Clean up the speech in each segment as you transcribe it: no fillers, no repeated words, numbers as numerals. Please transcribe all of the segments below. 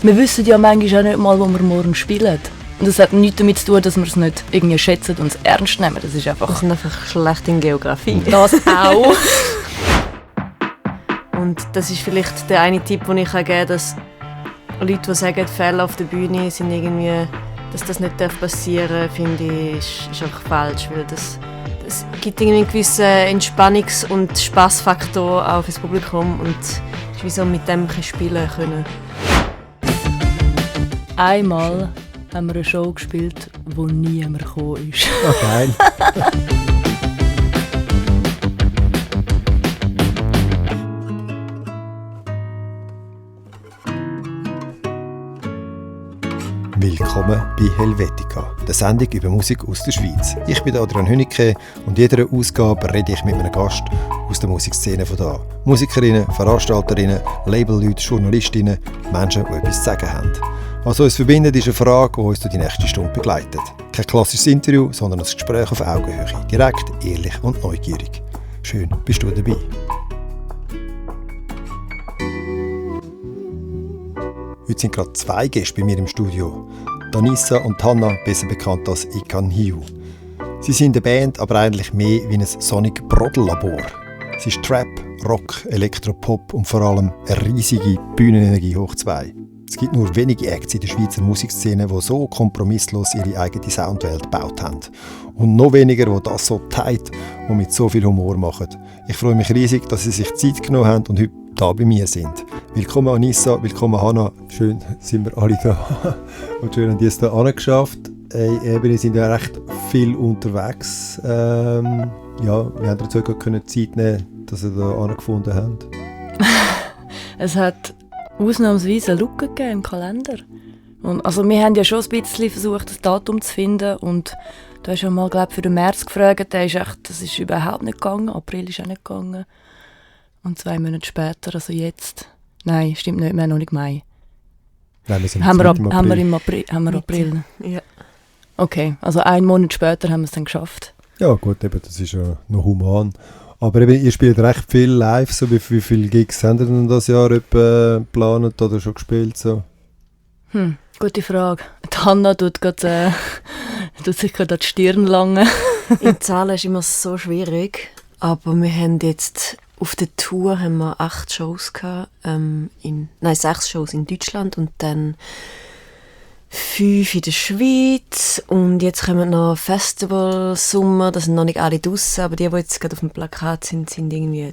wir wissen ja manchmal auch nicht mal, wo wir morgen spielen. Und das hat nichts damit zu tun, dass wir es nicht irgendwie schätzen und es ernst nehmen. Das ist einfach... Wir sind einfach schlecht in Geografie. Das auch. Und das ist vielleicht der eine Tipp, den ich geben kann, dass Leute, die sagen, Fälle auf der Bühne sind irgendwie, dass das nicht passieren darf, finde ich, ist einfach falsch. Weil das gibt irgendwie einen gewissen Entspannungs- und Spassfaktor auch fürs Publikum und ist wie so mit dem spielen können. Einmal haben wir eine Show gespielt, wo niemand gekommen ist. Oh, geil. Willkommen bei Helvetica, der Sendung über Musik aus der Schweiz. Ich bin Adrian Hünike und in jeder Ausgabe rede ich mit einem Gast aus der Musikszene von da. Musikerinnen, Veranstalterinnen, Labelleute, Journalistinnen, Menschen, die etwas zu sagen haben. Was uns verbindet, ist eine Frage, die uns durch die nächste Stunde begleitet. Kein klassisches Interview, sondern ein Gespräch auf Augenhöhe. Direkt, ehrlich und neugierig. Schön, bist du dabei. Heute sind gerade zwei Gäste bei mir im Studio. Danissa und Hanna, besser bekannt als Ikan Hiu. Sie sind eine Band, aber eigentlich mehr wie ein Sonic Brodel-Labor. Es ist Trap, Rock, Elektropop und vor allem eine riesige Bühnenenergie hoch 2. Es gibt nur wenige Acts in der Schweizer Musikszene, die so kompromisslos ihre eigene Soundwelt gebaut haben. Und noch weniger, die das so tight und mit so viel Humor machen. Ich freue mich riesig, dass sie sich Zeit genommen haben und heute da bei mir sind. Willkommen Anissa, willkommen Hanna. Schön, sind wir alle da. Und schön, haben die es da angeschafft. Ihr sind ja recht viel unterwegs. Ja, wir haben dazu gar Zeit nehmen, dass ihr da angefunden habt. Es hat ausnahmsweise eine Lücke gegeben im Kalender. Und also wir haben ja schon ein bisschen versucht, das Datum zu finden. Und du hast ja mal, glaube ich, für den März gefragt. Das ist überhaupt nicht gegangen. April ist auch nicht gegangen. Und 2 Monate später, also jetzt... Nein, stimmt nicht, wir haben noch nicht Mai. Nein, wir sind haben wir im im April? Haben wir April? Ja. Okay, also 1 Monat später haben wir es dann geschafft. Ja gut, eben, das ist ja noch human. Aber eben, ihr spielt recht viel live. So, wie viele Gigs habt ihr denn das Jahr geplant oder schon gespielt? So? Gute Frage. Die Hanna tut sich gerade die Stirn langen. In Zahlen ist immer so schwierig, aber wir haben jetzt... Auf der Tour haben wir 8 Shows gehabt, 6 Shows in Deutschland und dann 5 in der Schweiz. Und jetzt kommen noch Festival-Sommer, das sind noch nicht alle draussen, aber die jetzt gerade auf dem Plakat sind irgendwie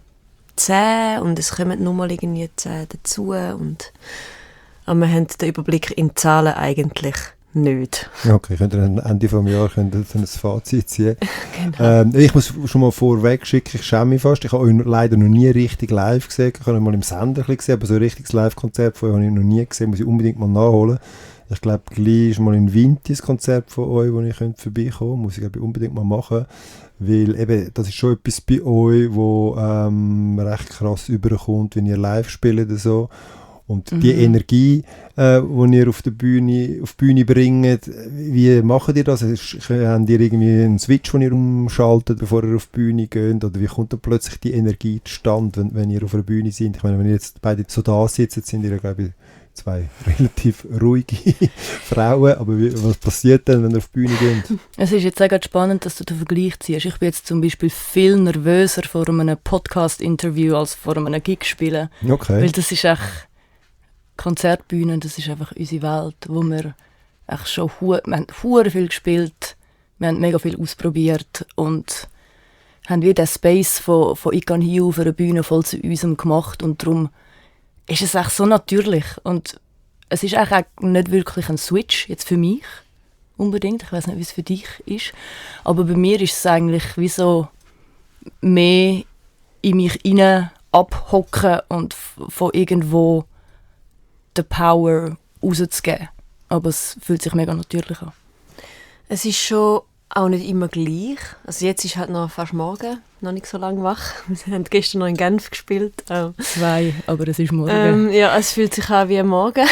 10 und es kommen nochmal irgendwie 10 dazu. Aber wir haben den Überblick in Zahlen eigentlich nicht. Okay, könnt ihr am Ende des Jahres ein Fazit ziehen. Genau. Ich muss schon mal vorweg schicken, ich schäme mich fast. Ich habe euch leider noch nie richtig live gesehen. Ich habe mal im Sender gesehen, aber so ein richtiges Live-Konzert von euch habe ich noch nie gesehen. Muss ich unbedingt mal nachholen. Ich glaube, gleich ist mal in Winti ein Konzert von euch, wo ich vorbeikommen könnte. Muss ich unbedingt mal machen. Weil eben, das ist schon etwas bei euch, wo recht krass überkommt, wenn ihr live spielt oder so. Und die Energie, die ihr auf die Bühne bringt, wie macht ihr das? Habt ihr irgendwie einen Switch, den ihr umschaltet, bevor ihr auf die Bühne geht? Oder wie kommt dann plötzlich die Energie zustande, wenn ihr auf einer Bühne seid? Ich meine, wenn ihr jetzt beide so da sitzen, sind ihr, glaube ich, 2 relativ ruhige Frauen. Aber was passiert denn, wenn ihr auf die Bühne geht? Es ist jetzt auch spannend, dass du den Vergleich ziehst. Ich bin jetzt zum Beispiel viel nervöser vor einem Podcast-Interview als vor einem Gig-Spielen. Okay. Weil das ist echt... Konzertbühnen, das ist einfach unsere Welt, wo wir echt schon wir haben hure viel gespielt, wir haben mega viel ausprobiert und haben wie den Space von Ikan Hiu für eine Bühne voll zu unserem gemacht und darum ist es echt so natürlich und es ist eigentlich nicht wirklich ein Switch jetzt für mich unbedingt, ich weiß nicht, wie es für dich ist, aber bei mir ist es eigentlich wie so mehr in mich hinein abhocken und von irgendwo die Power rauszugeben. Aber es fühlt sich mega natürlich an. Es ist schon auch nicht immer gleich. Also jetzt ist halt noch fast morgen, noch nicht so lange wach. Wir haben gestern noch in Genf gespielt. 2, aber es ist morgen. Ja, es fühlt sich an wie morgen.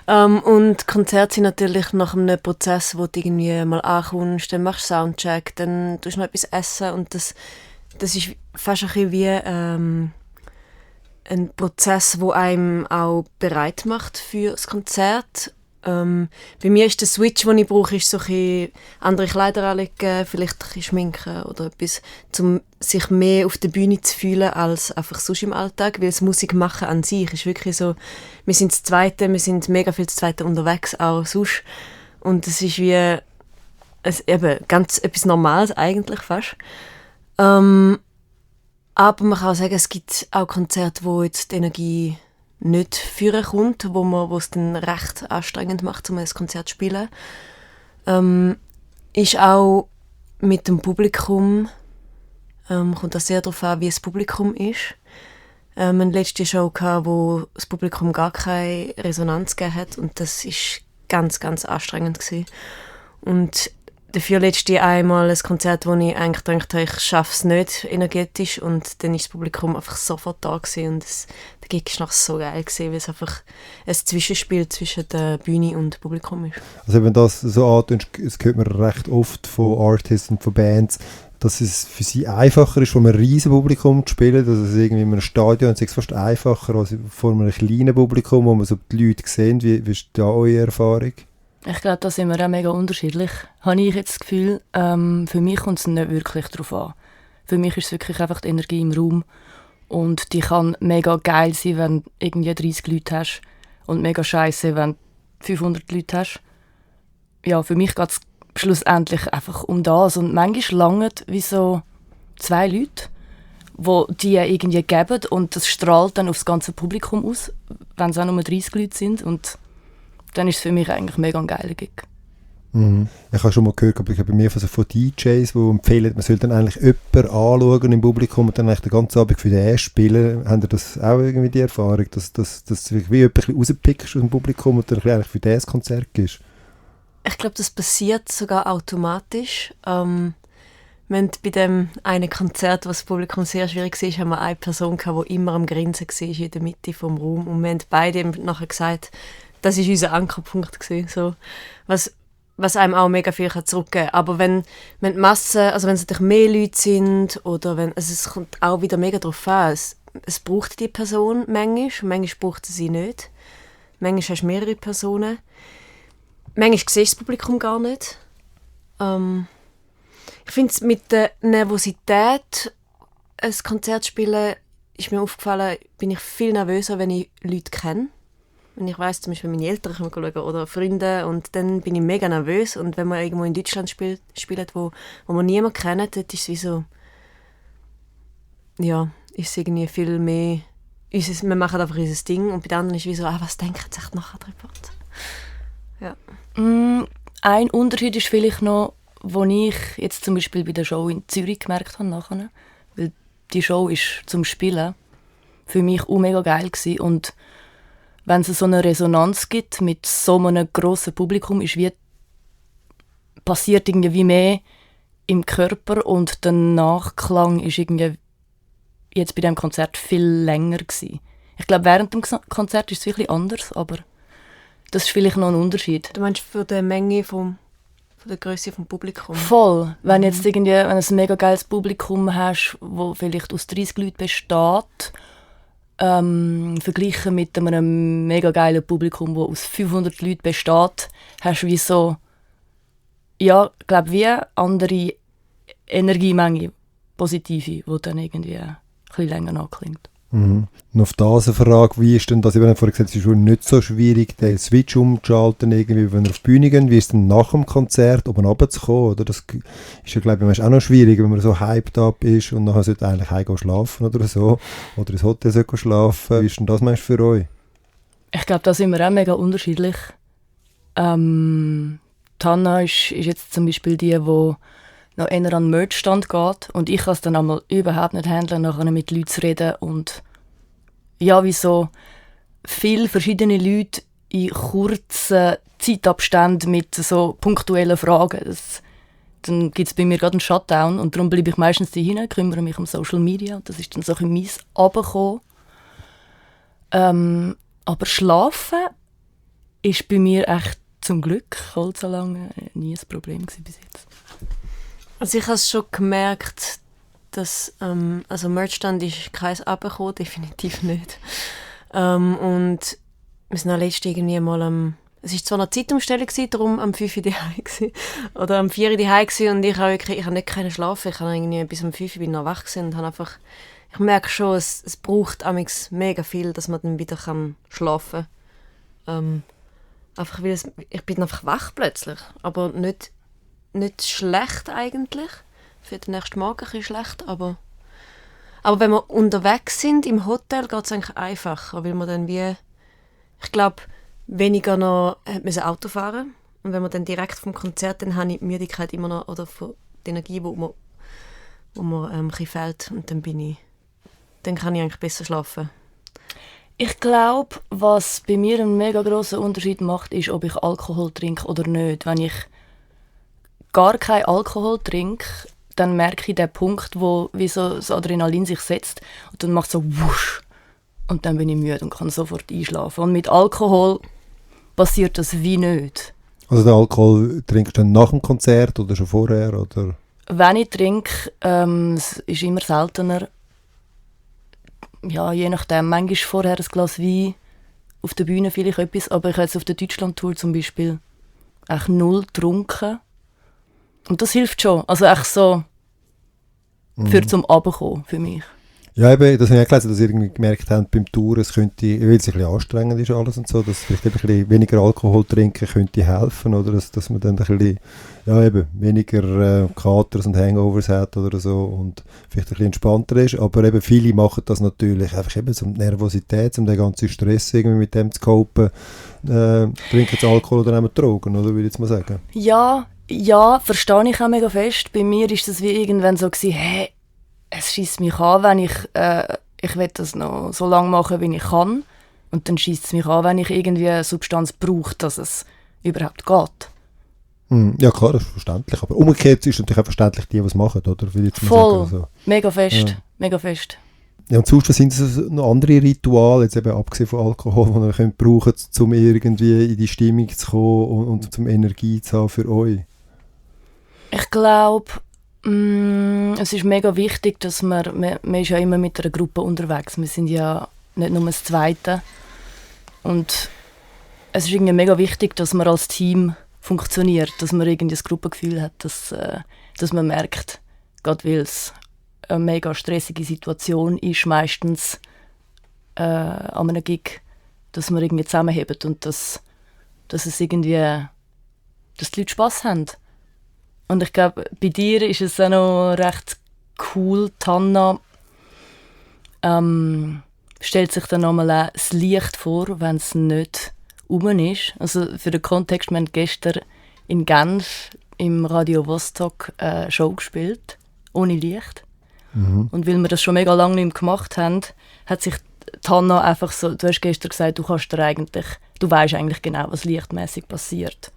Und Konzerte sind natürlich nach einem Prozess, wo du irgendwie mal ankommst, dann machst du Soundcheck, dann tust du noch etwas essen und das ist fast ein bisschen wie ein Prozess, der einem auch bereit macht für das Konzert. Bei mir ist der Switch, den ich brauche, ist so ein bisschen andere Kleider anlegen, vielleicht ein bisschen schminken oder etwas, um sich mehr auf der Bühne zu fühlen als einfach sonst im Alltag, weil das Musik machen an sich ist wirklich so, wir sind das Zweite, wir sind mega viel das Zweite unterwegs, auch sonst. Und es ist wie eben ganz etwas Normales eigentlich fast. Aber man kann auch sagen, es gibt auch Konzerte, wo jetzt die Energie nicht führen kommt, wo es dann recht anstrengend macht, um ein Konzert zu spielen. Ist auch mit dem Publikum, kommt das sehr darauf an, wie das Publikum ist. Wir hatten letzte Show, wo das Publikum gar keine Resonanz gegeben hat und das war ganz, ganz anstrengend gewesen. Und dafür letzte einmal ein Konzert, wo ich eigentlich dachte, ich schaffe es nicht energetisch und dann ist das Publikum einfach sofort da gewesen und der Gig war noch so geil gewesen, weil es einfach ein Zwischenspiel zwischen der Bühne und dem Publikum ist. Also wenn das so antust, das hört man recht oft von Artists und von Bands, dass es für sie einfacher ist, vor einem riesen Publikum zu spielen, dass es irgendwie in einem Stadion ist es fast einfacher als vor einem kleinen Publikum, wo man so die Leute sehen. Wie ist da eure Erfahrung? Ich glaube, da sind wir auch mega unterschiedlich. Habe ich jetzt das Gefühl, für mich kommt es nicht wirklich darauf an. Für mich ist es wirklich einfach die Energie im Raum. Und die kann mega geil sein, wenn du irgendwie 30 Leute hast. Und mega scheiße, wenn du 500 Leute hast. Ja, für mich geht es schlussendlich einfach um das. Und manchmal langen wie so 2 Leute, die irgendwie geben. Und das strahlt dann aufs ganze Publikum aus, wenn es auch nur 30 Leute sind. Und dann ist es für mich eigentlich mega ein geiler Gig. Mhm. Ich habe schon mal gehört, aber ich habe bei mir von DJs, die empfehlen, man soll dann eigentlich jemanden anschauen im Publikum und dann eigentlich den ganzen Abend für den spielen. Haben ihr das auch irgendwie die Erfahrung, dass du wie jemanden rauspickst aus dem Publikum und dann eigentlich für das Konzert gehst? Ich glaube, das passiert sogar automatisch. Wir haben bei dem einen Konzert, wo das Publikum sehr schwierig war, haben wir eine Person gehabt, die immer am Grinsen war in der Mitte des Raums. Und wir haben beide nachher gesagt, das war unser Ankerpunkt gewesen, so. Was einem auch mega viel zurückgeben kann. Aber wenn die Masse, also wenn es natürlich mehr Leute sind, oder wenn, also es kommt auch wieder mega darauf an. Es braucht die Person manchmal braucht sie nicht. Manchmal hast du mehrere Personen. Manchmal siehst du das Publikum gar nicht. Ich finde es mit der Nervosität, ein Konzert spielen, ist mir aufgefallen, bin ich viel nervöser, wenn ich Leute kenne. Wenn ich weiss, zum Beispiel meine Eltern kommen schauen oder Freunde, und dann bin ich mega nervös. Und wenn man irgendwo in Deutschland spielt, wo man niemanden kennt, dann ist es wie so, ja, ist es irgendwie viel mehr, wir machen einfach unser Ding, und bei den anderen ist es wie so, was denken sie echt nachher darüber? Ja. Ein Unterschied ist vielleicht noch, den ich jetzt zum Beispiel bei der Show in Zürich gemerkt habe nachher, weil die Show ist zum Spielen für mich auch mega geil gewesen. Und wenn es so eine Resonanz gibt mit so einem grossen Publikum, passiert irgendwie mehr im Körper, und der Nachklang ist irgendwie jetzt bei diesem Konzert viel länger gewesen. Ich glaube, während dem Konzert ist es wirklich anders, aber das ist vielleicht noch ein Unterschied. Du meinst für die Menge von der Größe vom Publikum? Voll. Wenn du jetzt irgendwie ein mega geiles Publikum hast, das vielleicht aus 30 Leuten besteht, verglichen mit einem mega geilen Publikum, das aus 500 Leuten besteht, hast du wie so, ja, glaube wie andere Energiemenge, positive, die dann irgendwie ein bisschen länger nachklingt. Mhm. Und auf das eine Frage, wie ist denn das, ich habe vorhin gesagt, es ist schon nicht so schwierig, den Switch umzuschalten, irgendwie, wenn wir auf die Bühne gehen, wie ist es denn nach dem Konzert oben runterzukommen, oder? Das ist ja, glaube ich, auch noch schwierig, wenn man so hyped up ist und nachher sollte eigentlich heimgehen schlafen oder so, oder ins Hotel sollte schlafen. Wie ist denn das meinst du für euch? Ich glaube, da sind wir auch mega unterschiedlich. Tanna ist jetzt zum Beispiel die noch eher an den Merch-Stand geht, und ich kann es dann einmal überhaupt nicht handeln, nachher mit Leuten zu reden und ja, wie so viele verschiedene Leute in kurzen Zeitabständen mit so punktuellen Fragen. Dann gibt es bei mir gerade einen Shutdown, und darum bleibe ich meistens daheim, kümmere mich um Social Media, und das ist dann so ein mies runtergekommen. Aber Schlafen ist bei mir echt zum Glück so lange nie ein Problem gewesen bis jetzt. Also ich habe es schon gemerkt, dass also Merchstand ist keins abgekommen, definitiv nicht. Und wir sind auch letztens irgendwie mal es war zwar eine Zeitumstellung, darum am 5 Uhr daheim gsi oder am 4 Uhr daheim gsi und ich habe nicht können schlafen. Ich habe irgendwie bis um 5 Uhr bin noch wach gewesen und habe einfach, ich merke schon, es braucht amigs mega viel, dass man dann wieder schlafen kann. Einfach weil ich bin einfach wach plötzlich, aber nicht schlecht eigentlich. Für den nächsten Morgen ein bisschen schlecht, aber wenn wir unterwegs sind im Hotel, geht es eigentlich einfacher, weil man dann ich glaube, weniger noch müssen Auto fahren. Und wenn man dann direkt vom Konzert, dann habe ich die Müdigkeit immer noch, oder die Energie, wo mir ein bisschen fehlt. Und dann kann ich eigentlich besser schlafen. Ich glaube, was bei mir einen mega grossen Unterschied macht, ist, ob ich Alkohol trinke oder nicht. Wenn ich gar keinen Alkohol trinke, dann merke ich den Punkt, wo wie so das Adrenalin sich setzt und dann macht es so wusch. Und dann bin ich müde und kann sofort einschlafen. Und mit Alkohol passiert das wie nicht. Also den Alkohol trinkst du dann nach dem Konzert oder schon vorher? Oder? Wenn ich trinke, es ist immer seltener. Ja, je nachdem. Manchmal vorher ein Glas Wein, auf der Bühne vielleicht etwas. Aber ich habe jetzt auf der Deutschland-Tour zum Beispiel echt 0 getrunken. Und das hilft schon. Also echt so für zum Runterkommen für mich. Ja, eben, das habe ich auch gelesen, dass ihr irgendwie gemerkt habt beim Touren, es könnte, weil es ein bisschen anstrengend ist alles und so, dass vielleicht ein bisschen weniger Alkohol trinken könnte helfen, oder dass man dann ein bisschen, ja eben, weniger Katers und Hangovers hat oder so und vielleicht ein bisschen entspannter ist, aber eben viele machen das natürlich einfach eben um die Nervosität, um den ganzen Stress irgendwie mit dem zu copen, trinken sie Alkohol oder nehmen Drogen, oder würde ich jetzt mal sagen? Ja, verstehe ich auch mega fest. Bei mir ist das wie irgendwann so gewesen, hey, es schiesst mich an, wenn ich will das noch so lange machen, wie ich kann. Und dann schiesst es mich an, wenn ich irgendwie eine Substanz brauche, dass es überhaupt geht. Ja klar, das ist verständlich. Aber umgekehrt ist natürlich auch verständlich, die es machen, oder? Will ich jetzt mal Voll, sagen, also. mega fest, Ja. mega fest. Ja, und sonst, was sind das noch andere Rituale, jetzt eben abgesehen von Alkohol, die ihr könnt brauchen, um irgendwie in die Stimmung zu kommen und um Energie zu haben für euch? Ich glaube, es ist mega wichtig, dass man ist ja immer mit einer Gruppe unterwegs. Wir sind ja nicht nur das Zweite. Und es ist irgendwie mega wichtig, dass man als Team funktioniert, dass man irgendwie das Gruppengefühl hat, dass man merkt, gerade weil es eine mega stressige Situation ist, meistens an einem Gig, dass man irgendwie zusammenhebt und dass es irgendwie, dass die Leute Spass haben. Und ich glaube, bei dir ist es auch noch recht cool. Tanna stellt sich dann nochmal auch das Licht vor, wenn es nicht rum ist. Also für den Kontext, wir haben gestern in Genf im Radio Vostok eine Show gespielt, ohne Licht. Mhm. Und weil wir das schon mega lange nicht mehr gemacht haben, hat sich Tanna einfach so, du hast gestern gesagt, du weißt eigentlich genau, was lichtmäßig passiert.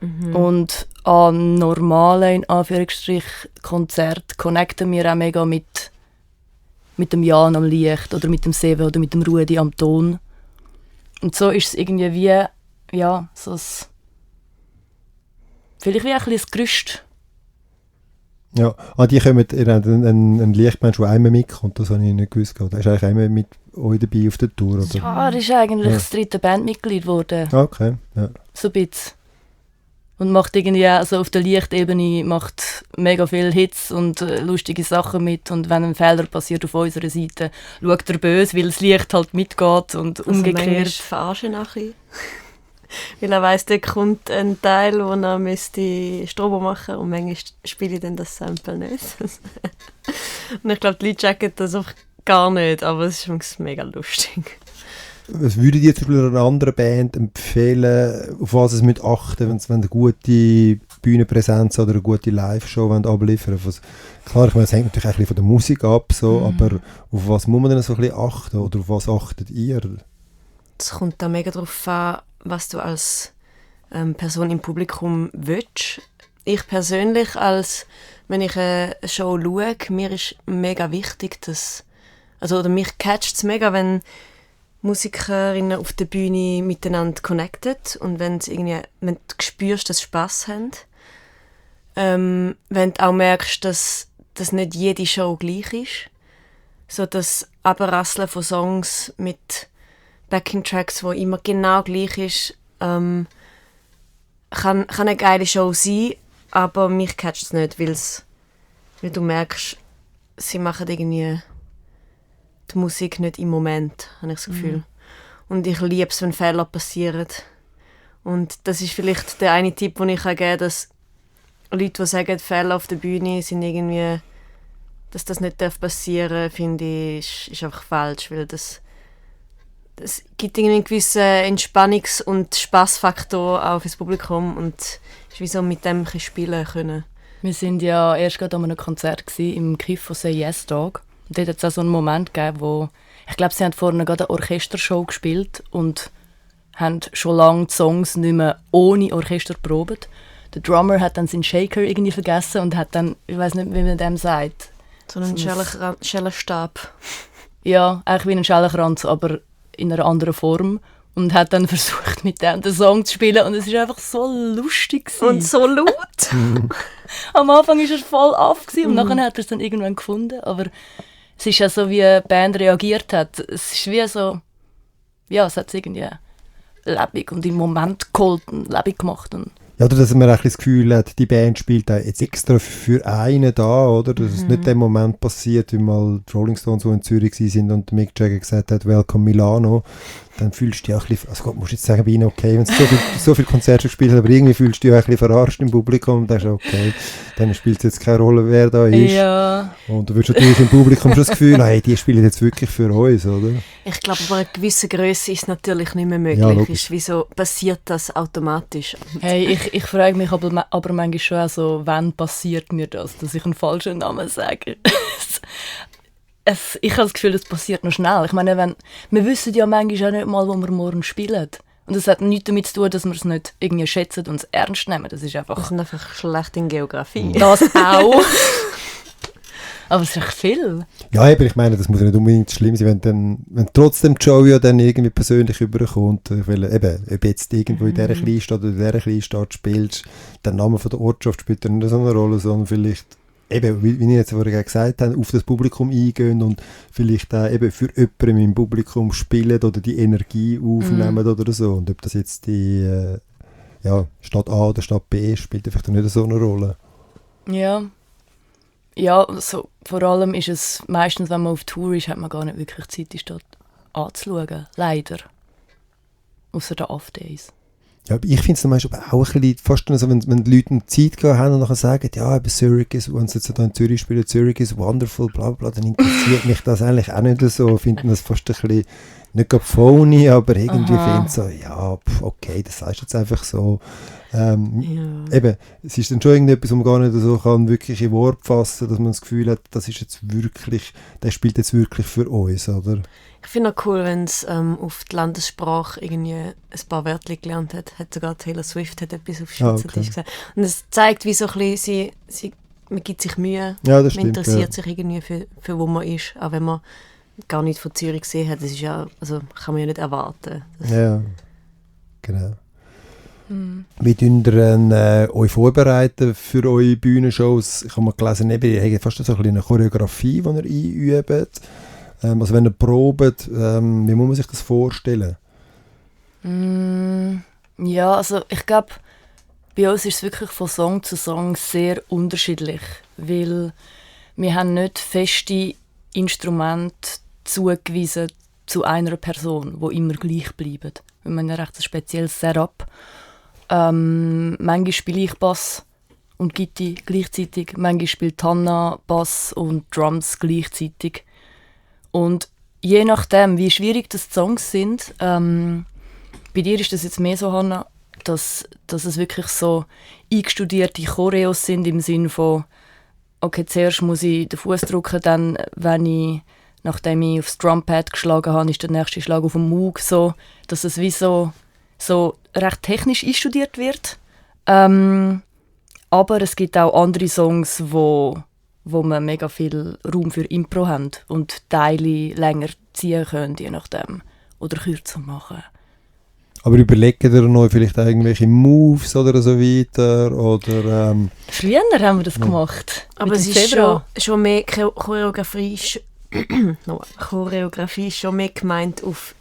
Mhm. Und an normalen, in Anführungsstrich, Konzert connecten wir auch mega mit dem Jan am Licht oder mit dem Seven oder mit dem Rudi am Ton. Und so ist es irgendwie wie, ja, so vielleicht wie ein bisschen das Gerüst. Ja, die kommen, ihr habt einen Lichtmensch, der einmal mitkommt, das habe ich nicht gewusst. Der ist eigentlich einmal mit euch dabei auf der Tour, oder? Ja, er ist eigentlich das 3. Bandmitglied geworden. Okay, ja. So ein bisschen. Und macht irgendwie also auf der Lichtebene macht mega viele Hits und lustige Sachen mit. Und wenn ein Fehler passiert auf unserer Seite, schaut er böse, weil das Licht halt mitgeht und also umgekehrt. Verarschen nachher. Weil er weiss, da kommt ein Teil, wo er müsste Strobo machen und manchmal spiele ich dann das Sample nicht. Und ich glaube, die Leute checken das auch gar nicht, aber es ist mega lustig. Was würdet ihr zum Beispiel einer anderen Band empfehlen, auf was es mit achten, wenn sie eine gute Bühnenpräsenz oder eine gute Live-Show abliefern wollen? Klar, ich meine, es hängt natürlich auch ein bisschen von der Musik ab, so, aber auf was muss man denn so ein bisschen achten oder auf was achtet ihr? Es kommt da mega darauf an, was du als Person im Publikum willst. Ich persönlich, wenn ich eine Show schaue, mir ist mega wichtig, oder mich catcht es mega, wenn Musikerinnen auf der Bühne miteinander connected und wenn du spürst, dass sie Spass haben. Wenn du auch merkst, dass dass nicht jede Show gleich ist. So das Abrasseln von Songs mit Backing-Tracks, wo immer genau gleich ist, kann eine geile Show sein, aber mich catcht es nicht, weil du merkst, sie machen irgendwie die Musik nicht im Moment, habe ich das Gefühl. Und ich liebe es, wenn Fehler passieren. Und das ist vielleicht der eine Tipp, den ich geben kann, dass Leute, die sagen, Fehler auf der Bühne sind irgendwie, dass das nicht passieren darf, finde ich, ist einfach falsch, weil das gibt irgendwie einen gewissen Entspannungs- und Spassfaktor auch fürs Publikum und ist wie so mit dem ein bisschen spielen können. Wir waren ja erst gerade an einem Konzert im Kiff von Say Yes Dog. Und dort hat es auch so einen Moment gegeben, wo, ich glaube, sie haben vorne gerade eine Orchestershow gespielt und haben schon lange die Songs nicht mehr ohne Orchester probiert. Der Drummer hat dann seinen Shaker irgendwie vergessen und hat dann, ich weiß nicht, wie man dem sagt. So einen Schellenstab. Ja, eigentlich wie ein Schellenkranz, aber in einer anderen Form. Und hat dann versucht, mit dem den Song zu spielen. Und es war einfach so lustig gewesen. Und so laut. Am Anfang war er voll off und nachher hat er es dann irgendwann gefunden. Aber es ist ja so, wie die Band reagiert hat. Es ist wie so, ja, es hat es irgendwie lebendig und im Moment geholt und lebendig gemacht. Und ja, oder dass man ein bisschen das Gefühl hat, die Band spielt da jetzt extra für einen da, oder? Dass es nicht im Moment passiert, wie mal die Rolling Stones, die in Zürich waren und Mick Jagger gesagt hat, «Welcome Milano», dann fühlst du dich auch ein bisschen, also Gott, musst jetzt sagen, bei ihnen okay, wenn sie so viele Konzerte gespielt haben, aber irgendwie fühlst du dich auch ein bisschen verarscht im Publikum und denkst, okay, dann spielt es jetzt keine Rolle, wer da ist. ja. Und du würdest natürlich im Publikum schon das Gefühl, hey, die spielen jetzt wirklich für uns, oder? Ich glaube, bei einer gewissen Größe ist es natürlich nicht mehr möglich. Ja, ist, wieso passiert das automatisch? Hey, ich frage mich aber manchmal schon auch so, wann passiert mir das, dass ich einen falschen Namen sage. Ich habe das Gefühl, es passiert noch schnell. Ich meine, wir wissen ja manchmal auch nicht mal, wo wir morgen spielen. Und das hat nichts damit zu tun, dass wir es nicht irgendwie schätzen und es ernst nehmen. Das ist einfach... Wir sind einfach schlecht in Geografie. Das auch. Aber es ist echt viel. Ja, aber ich meine, das muss ja nicht unbedingt schlimm sein, wenn trotzdem die Show ja dann irgendwie persönlich überkommt. Weil eben, ob jetzt irgendwo in dieser Kleinstadt oder in dieser Kleinstadt spielst, der Name von der Ortschaft spielt dann nicht so eine Rolle, sondern vielleicht, eben, wie ich jetzt vorhin gesagt habe, auf das Publikum eingehen und vielleicht auch eben für jemanden im Publikum spielen oder die Energie aufnehmen oder so. Und ob das jetzt die Stadt A oder Stadt B ist, spielt einfach nicht so eine Rolle. Ja. Ja, so, vor allem ist es meistens, wenn man auf Tour ist, hat man gar nicht wirklich Zeit, die Stadt anzuschauen. Leider. Ausser den Off-Days. Ja, ich finde es zum Beispiel auch ein bisschen fast so, wenn die Leute Zeit gehabt haben und nachher sagen, ja, aber Zurich ist, wenn sie jetzt in Zürich spielen, Zurich ist wonderful, bla bla, dann interessiert mich das eigentlich auch nicht so. Ich finde das fast ein bisschen, nicht gerade phony, aber irgendwie finde ich so, ja, okay, das sagst du jetzt einfach so. Eben, es ist dann schon irgendetwas, wo man gar nicht so kann, wirklich in Wort fassen, dass man das Gefühl hat, das ist jetzt wirklich, der spielt jetzt wirklich für uns, oder? Ich finde auch cool, wenn es auf die Landessprache irgendwie ein paar Wörter gelernt hat. Hat sogar Taylor Swift hat etwas auf Schweizerdeutsch gesagt. Und es zeigt, wie so ein bisschen, man gibt sich Mühe, ja, man interessiert sich irgendwie für wo man ist, auch wenn man gar nicht von Zürich gesehen hat. Das ist ja, also kann man ja nicht erwarten. Ja, genau. Wie tun ihr euch vorbereiten für eure Bühnenshows? Ich habe mal gelesen, ihr habt fast so eine Choreografie, die ihr einübt. Also wenn ihr probt, wie muss man sich das vorstellen? Ja, also ich glaube, bei uns ist es wirklich von Song zu Song sehr unterschiedlich, weil wir haben nicht feste Instrumente zugewiesen zu einer Person, die immer gleich bleiben. Wir haben ja recht ein spezielles Setup. Manchmal spiele ich Bass und Gitarre gleichzeitig, manchmal spielt Hanna Bass und Drums gleichzeitig. Und je nachdem, wie schwierig die Songs sind, bei dir ist das jetzt mehr so, Hanna, dass es wirklich so eingestudierte Choreos sind im Sinne von, okay, zuerst muss ich den Fuß drücken, dann, nachdem ich aufs Drumpad geschlagen habe, ist der nächste Schlag auf den Moog, so, dass es wie so recht technisch einstudiert wird. Aber es gibt auch andere Songs, wo man mega viel Raum für Impro haben und Teile länger ziehen können, je nachdem. Oder kürzer machen. Aber überlegt ihr noch vielleicht irgendwelche Moves oder so weiter? Oder, Früher haben wir das gemacht. Aber es ist schon mehr Choreografie ist schon mehr gemeint auf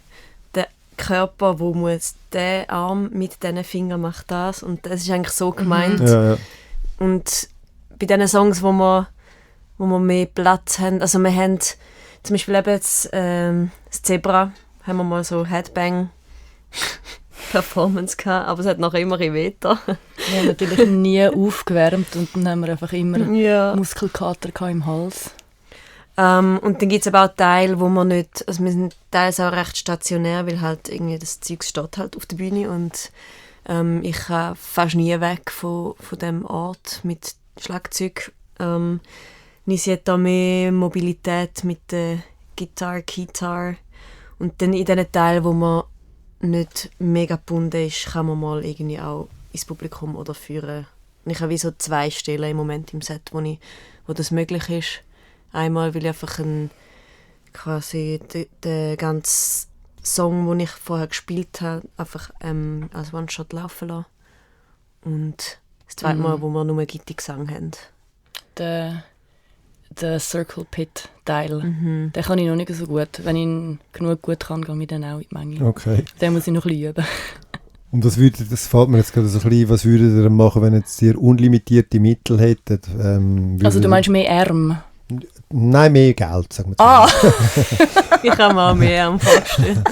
den Körper, wo muss der Arm mit diesen Fingern macht das und das ist eigentlich so gemeint. Ja. Und bei diesen Songs, wo wir mehr Platz haben, also wir haben zum Beispiel eben das Zebra, haben wir mal so Headbang Performance gehabt, aber es hat nachher immer weiter. Wir haben natürlich nie aufgewärmt und dann haben wir einfach immer Muskelkater im Hals. Und dann gibt es aber auch Teile, wo wir nicht, also wir sind teils auch recht stationär, weil halt irgendwie das Zeug steht halt auf der Bühne und ich kann fast nie weg von dem Ort mit Schlagzeug. Nisi hat da mehr Mobilität mit der Gitarre und dann in diesen Teilen, wo man nicht mega gebunden ist, kann man mal irgendwie auch ins Publikum oder führen. Und ich habe wie so 2 Stellen im Moment im Set, wo das möglich ist. Einmal will ich einfach quasi den ganzen Song, den ich vorher gespielt habe, einfach als One-Shot laufen lassen. Und das zweite Mal, wo wir nur Gitti-Gesang haben. Der Circle Pit Teil, den kann ich noch nicht so gut. Wenn ich ihn genug gut kann, gehe ich dann auch in die Menge. Okay. Den muss ich noch ein bisschen üben. Und das fällt mir jetzt gerade so ein bisschen, was würdet ihr machen, wenn jetzt ihr unlimitierte Mittel hättet? Also du meinst mehr Arme? Nein, mehr Geld, sagen wir Ich kann mir auch mehr Arme vorstellen.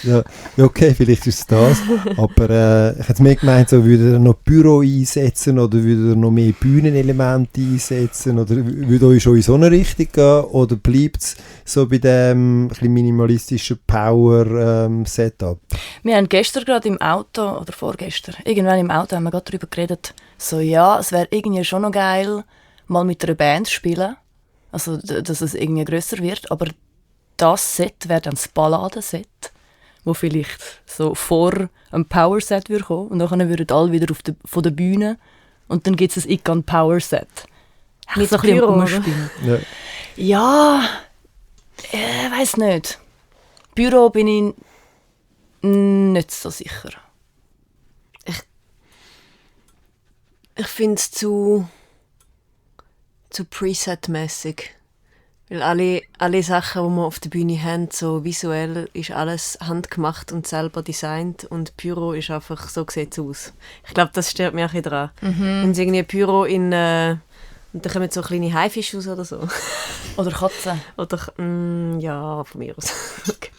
Ja, okay, vielleicht ist es das. Aber ich hätte mir gemeint, so, würdet ihr noch Büro einsetzen oder würdet ihr noch mehr Bühnenelemente einsetzen oder würde euch schon in so eine Richtung gehen oder bleibt es so bei dem ein bisschen minimalistischen Power-Setup? Wir haben gestern gerade im Auto, oder vorgestern, irgendwann im Auto haben wir gerade darüber geredet, so ja, es wäre irgendwie schon noch geil, mal mit einer Band zu spielen, also dass es irgendwie grösser wird, aber das Set wäre dann das Balladenset, wo vielleicht so vor einem Power-Set würde kommen und dann würden alle wieder von der Bühne und dann gibt es ein Icon Power-Set. Mit so ein bisschen Büro, Ja, weiss nicht. Büro bin ich nicht so sicher. Ich finde es zu Preset-mässig. Weil alle Sachen, die wir auf der Bühne haben, so visuell, ist alles handgemacht und selber designt und Pyro ist einfach, so sieht es aus. Ich glaube, das stört mich auch ein bisschen daran. Wenn sie irgendwie Pyro und dann kommen so kleine Haifische raus oder so. Oder Katzen. Oder, ja, von mir aus. Okay.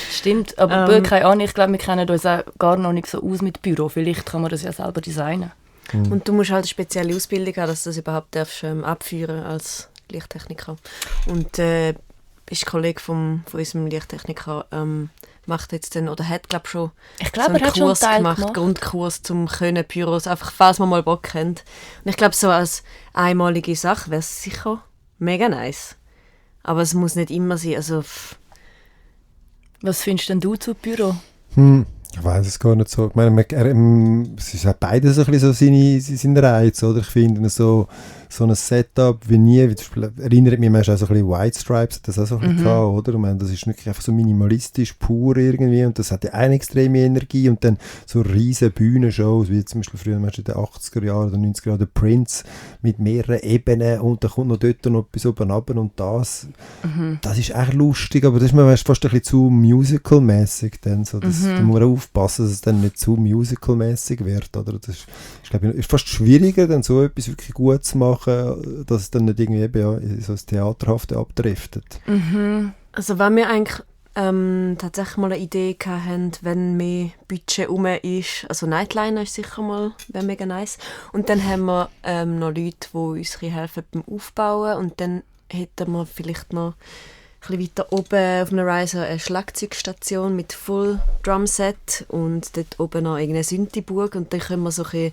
Stimmt, aber keine Ahnung, ich glaube, wir kennen uns auch gar noch nicht so aus mit Büro. Vielleicht kann man das ja selber designen. Und du musst halt eine spezielle Ausbildung haben, dass du das überhaupt darfst, abführen als Lichttechniker. Und bist Kollege von unserem Lichttechniker, macht jetzt dann, oder hat glaube schon so einen Kurs gemacht, Grundkurs zum Können Pyros, einfach falls man mal Bock haben. Und ich glaube, so als einmalige Sache wäre es sicher mega nice. Aber es muss nicht immer sein. Also, was findest denn du zu Pyro? Ich weiß es gar nicht so. Ich meine, es ist auch beides ein bisschen so seine Reiz, oder? Ich finde so ein Setup wie nie, wie zum Beispiel, erinnert mich manchmal auch so ein bisschen White Stripes, hat das auch so ein bisschen gehabt, oder? Ich meine, das ist wirklich einfach so minimalistisch, pur irgendwie und das hat ja eine extreme Energie und dann so riesen Bühnenshows, wie zum Beispiel früher in den 80er Jahren oder 90er Jahren der Prince mit mehreren Ebenen und da kommt noch dort noch etwas oben runter und das ist echt lustig, aber das ist mir fast ein bisschen zu musical-mässig dann, so, da muss man aufpassen, dass es dann nicht zu musical-mässig wird, oder? Das ist, ich glaube, ist fast schwieriger, dann so etwas wirklich gut zu machen, dass es dann nicht irgendwie in so das Theaterhafte abdriftet. Also wenn wir eigentlich tatsächlich mal eine Idee hatten, wenn mehr Budget rum ist, also Nightliner ist sicher mal mega nice, und dann haben wir noch Leute, die uns helfen beim Aufbauen und dann hätten wir vielleicht noch ein bisschen weiter oben auf einer Rise eine Schlagzeugstation mit Full Drumset und dort oben noch irgendeine Synthi-Burg und dann können wir so ein bisschen,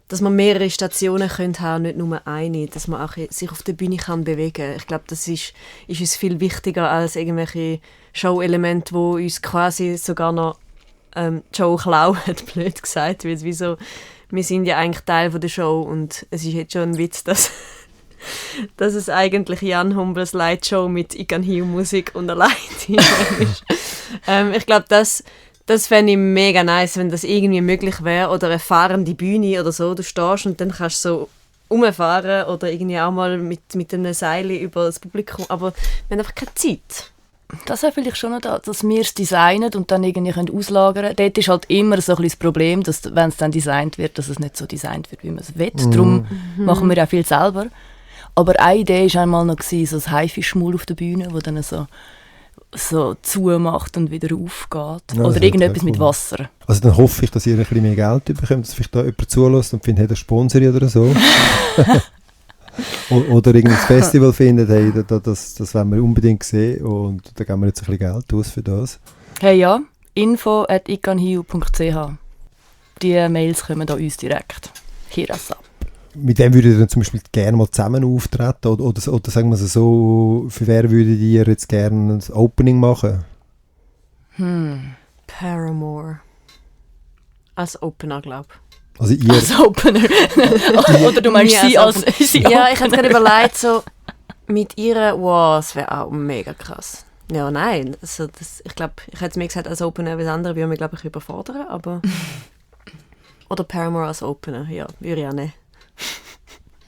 dass man mehrere Stationen können haben, nicht nur eine, dass man auch sich auf der Bühne kann bewegen. Ich glaube, das ist uns viel wichtiger als irgendwelche Show-Elemente, die uns quasi sogar noch die Show klauen, blöd gesagt. Weil wir sind ja eigentlich Teil von der Show und es ist jetzt schon ein Witz, dass es eigentlich Jan Humbles Lightshow mit Ich kann hier Musik und allein ist. Ich glaube, das fände ich mega nice, wenn das irgendwie möglich wäre. Oder eine fahrende Bühne oder so. Du stehst und dann kannst du so rumfahren oder irgendwie auch mal mit einem Seil über das Publikum. Aber wir haben einfach keine Zeit. Das wäre vielleicht schon noch da, dass wir es designen und dann irgendwie auslagern können. Dort ist halt immer so ein bisschen das Problem, dass, wenn es dann designt wird, dass es nicht so designt wird, wie man es will. Darum machen wir auch viel selber. Aber eine Idee war einmal noch so ein Haifischmaul auf der Bühne, wo dann so zumacht und wieder aufgeht. Ja, oder irgendetwas mit Wasser. Also dann hoffe ich, dass ihr ein bisschen mehr Geld bekommt, dass vielleicht da jemand zulässt und findet, hey, das Sponsor oder so. Oder irgendein Festival findet, hey, das wollen wir unbedingt sehen und da geben wir jetzt ein bisschen Geld aus für das. Hey ja, info@ikanhiu.ch. Die Mails kommen da uns direkt. Hier ab. Mit wem würdet ihr dann zum Beispiel gerne mal zusammen auftreten? Oder sagen wir es so, für wer würdet ihr jetzt gerne ein Opening machen? Paramore. Als Opener, glaube ich. Also ihr... Als Opener. Oder du meinst sie als Opener? Ja, ich habe gerade überlegt, so mit ihr, wow, das wäre auch mega krass. Ja, nein, also ich glaube, ich hätte es mir gesagt als Opener, weil das andere würde mich, glaube ich, überfordern, aber... Oder Paramore als Opener, ja, würde ich auch nicht.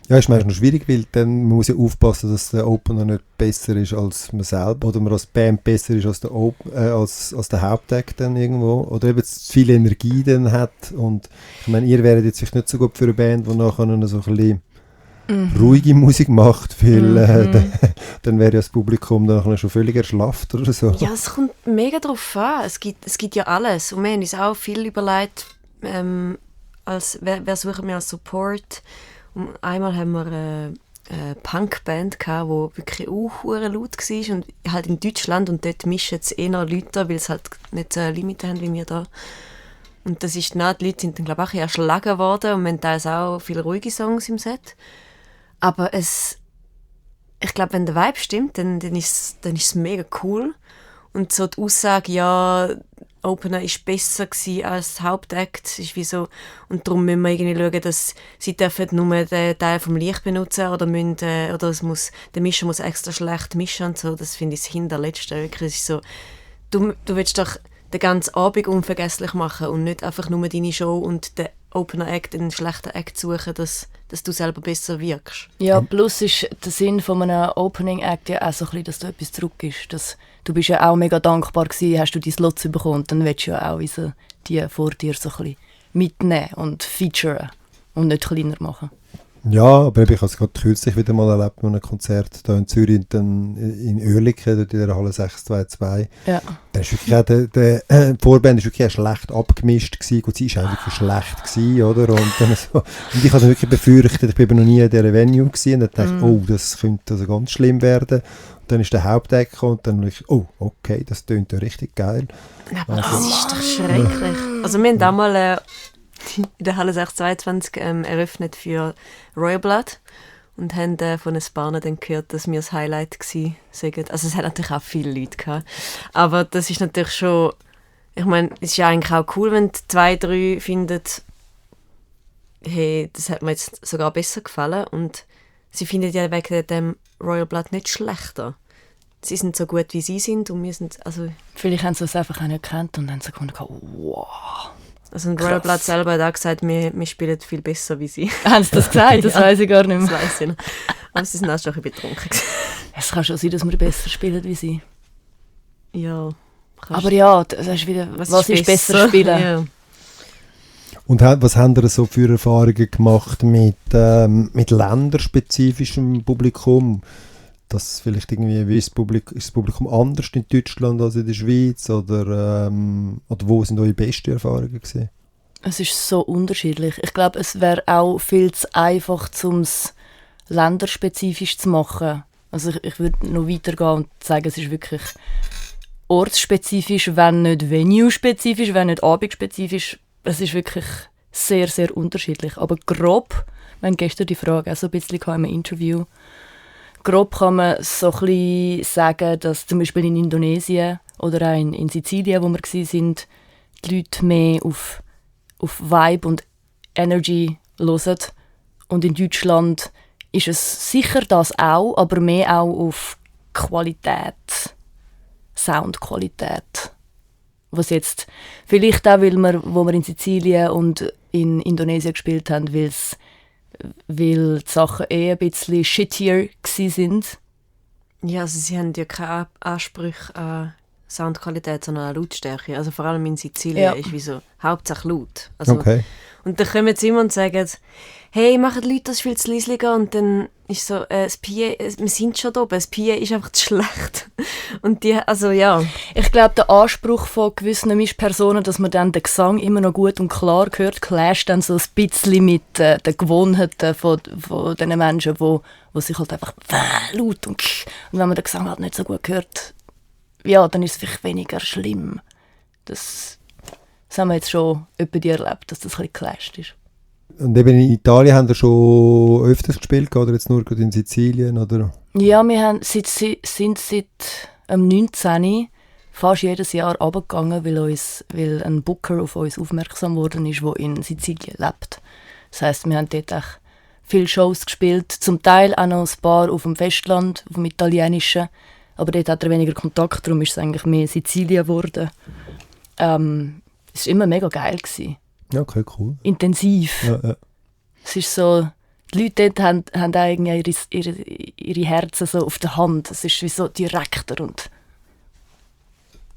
Ja, ist manchmal noch schwierig, weil dann man muss ja aufpassen, dass der Opener nicht besser ist als man selber oder man als Band besser ist als der Hauptact dann irgendwo oder eben zu viel Energie dann hat und ich meine, ihr wäret jetzt vielleicht nicht so gut für eine Band, die nachher so ein bisschen ruhige Musik macht, weil dann wäre ja das Publikum dann schon völlig erschlafft oder so. Ja, es kommt mega drauf an, es gibt ja alles und wir haben uns auch viel überlegt, als wer suchen wir als Support. Und einmal haben wir eine Punkband gehabt, die wirklich auch laut war und halt in Deutschland und dort mischen es eher Leute, weil sie halt nicht so eine Limite haben wie wir da. Und das ist die Leute sind dann glaube ich auch erschlagen worden und wir haben teils auch viele ruhige Songs im Set. Aber ich glaube, wenn der Vibe stimmt, dann ist es mega cool. Und so die Aussage, ja, Opener ist besser gewesen als Hauptakt, ist wie so, und darum müssen wir irgendwie schauen, dass sie dürfen nur den Teil vom Licht benutzen oder der Mischer muss extra schlecht mischen und so. Das finde ich das Hinterletzte. Wirklich, es ist so, du willst doch den ganzen Abend unvergesslich machen und nicht einfach nur deine Show und den Opener-Act, einen schlechten Act suchen, dass du selber besser wirkst. Ja, plus ist der Sinn von einem Opening-Act ja auch so ein bisschen, dass du etwas zurückgibst. Du bist ja auch mega dankbar gewesen, hast du deine Slots bekommen und dann willst du ja auch die vor dir so ein bisschen mitnehmen und featuren und nicht kleiner machen. Ja, aber ich habe es gerade kürzlich wieder mal erlebt bei einem Konzert hier in Zürich, dann in Oerlikon, dort in der Halle 622. Ja. Da ist wirklich auch die Vorband ist wirklich auch schlecht abgemischt gewesen. Gut, sie war auch wirklich schlecht gewesen, oder? Und ich habe dann wirklich befürchtet, ich bin noch nie in dieser Venue gewesen, und dann dachte ich, oh, das könnte also ganz schlimm werden. Und dann ist der Hauptdeck gekommen und dann dachte ich, oh, okay, das tönt ja richtig geil. Aber das ist doch schrecklich. Also wir haben damals in der Halle 622 eröffnet für Royal Blood und haben von ein paar dann gehört, dass wir das Highlight waren. Also es hat natürlich auch viele Leute gehabt. Aber das ist natürlich schon, ich meine, es ist ja eigentlich auch cool, wenn 2, 3 finden, hey, das hat mir jetzt sogar besser gefallen und sie finden ja wegen dem Royal Blood nicht schlechter. Sie sind so gut, wie sie sind und wir sind, also... Vielleicht haben sie es einfach auch nicht gekannt und dann so gefunden, wow. Also ein Royal Blood selber hat auch gesagt, wir spielen viel besser wie sie. Haben sie das gesagt? Das weiss ich gar nicht mehr. Das weiss ich noch. Aber sie sind auch schon ein bisschen betrunken. Es kann schon sein, dass wir besser spielen wie sie. Ja. Aber ja, das ist wieder, was ist besser spielen? Ja. Und was haben ihr so für Erfahrungen gemacht mit länderspezifischem Publikum? Das vielleicht irgendwie, ist das Publikum anders in Deutschland als in der Schweiz? Oder wo sind eure besten Erfahrungen gewesen? Es ist so unterschiedlich. Ich glaube, es wäre auch viel zu einfach, um es länderspezifisch zu machen. Also ich würde noch weitergehen und sagen, es ist wirklich ortsspezifisch, wenn nicht venue-spezifisch, wenn nicht abendspezifisch. Es ist wirklich sehr, sehr unterschiedlich. Aber grob, wir haben gestern die Frage auch so ein bisschen in einem Interview, grob kann man so ein bisschen sagen, dass zum Beispiel in Indonesien oder auch in Sizilien, wo wir waren, die Leute mehr auf Vibe und Energy hören. Und in Deutschland ist es sicher das auch, aber mehr auch auf Qualität, Soundqualität. Was jetzt vielleicht auch, wo wir in Sizilien und in Indonesien gespielt haben, weil die Sachen ein bisschen shittier sind. Ja, also sie haben ja keine Ansprüche an Soundqualität, sondern an Lautstärke. Also vor allem in Sizilien ist wie so hauptsächlich laut. Also, Okay. und dann kommen sie immer und sagen, hey, machen die Leute das viel zu leise. Und dann ist so, das PA, wir sind schon da oben, das PA ist einfach zu schlecht. Und die, also ja. Ich glaube, der Anspruch von gewissen Mischpersonen, dass man dann den Gesang immer noch gut und klar hört, clasht dann so ein bisschen mit den Gewohnheiten von den Menschen, wo sich halt einfach laut und wenn man den Gesang halt nicht so gut hört, ja, dann ist es vielleicht weniger schlimm. Das haben wir jetzt schon etwa erlebt, dass das ein bisschen clasht ist. Und eben in Italien haben wir schon öfters gespielt, oder jetzt nur in Sizilien? Oder? Ja, wir sind seit 19 fast jedes Jahr runtergegangen, weil ein Booker auf uns aufmerksam geworden ist, der in Sizilien lebt. Das heisst, wir haben dort auch viele Shows gespielt, zum Teil auch noch ein paar auf dem Festland, auf dem Italienischen, aber dort hat er weniger Kontakt, darum ist es eigentlich mehr Sizilien geworden. Es war immer mega geil. Okay, cool. Intensiv. Ja. Es ist so, die Leute dort haben auch irgendwie ihre Herzen so auf der Hand. Es ist wie so direkter und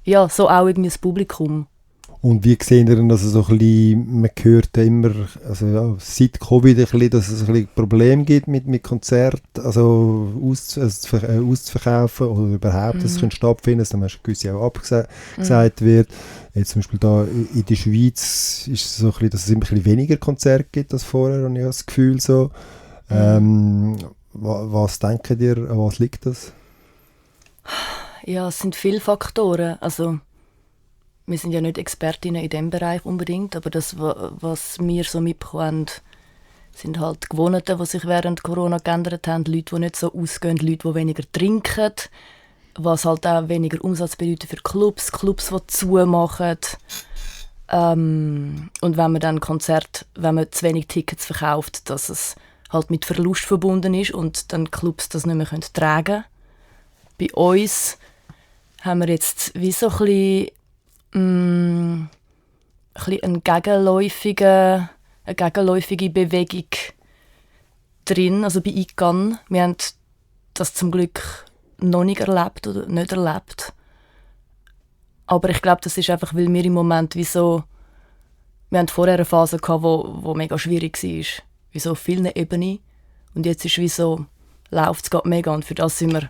ja, so auch irgendwie das Publikum. Und wie sehen ihr denn, dass es so ein bisschen, man hört ja immer, also ja, seit Covid ein bisschen, dass es ein bisschen Probleme gibt mit Konzerten, also auszuverkaufen oder überhaupt, dass es stattfinden, dass dann gewisse auch abgesagt wird. Jetzt zum Beispiel da in der Schweiz ist es so ein bisschen, dass es immer ein bisschen weniger Konzerte gibt als vorher, habe ich das Gefühl so. Was denkt ihr, an was liegt das? Ja, es sind viele Faktoren. Also, wir sind ja nicht Expertinnen in diesem Bereich unbedingt, aber das, was wir so mitbekommen, sind halt Gewohnheiten, die sich während Corona geändert haben. Leute, die nicht so ausgehen, Leute, die weniger trinken, was halt auch weniger Umsatz bedeutet für Clubs, die zumachen. Und wenn man dann wenn man zu wenig Tickets verkauft, dass es halt mit Verlust verbunden ist und dann Clubs das nicht mehr tragen können. Bei uns haben wir jetzt wie so ein bisschen eine gegenläufige Bewegung drin, also bei ICANN. Wir haben das zum Glück noch nicht erlebt oder nicht erlebt. Aber ich glaube, das ist einfach, weil wir im Moment wir haben vorher eine Phase gehabt, wo mega schwierig war, wie so auf vielen Ebenen. Und jetzt ist läuft es gerade mega und für das sind wir,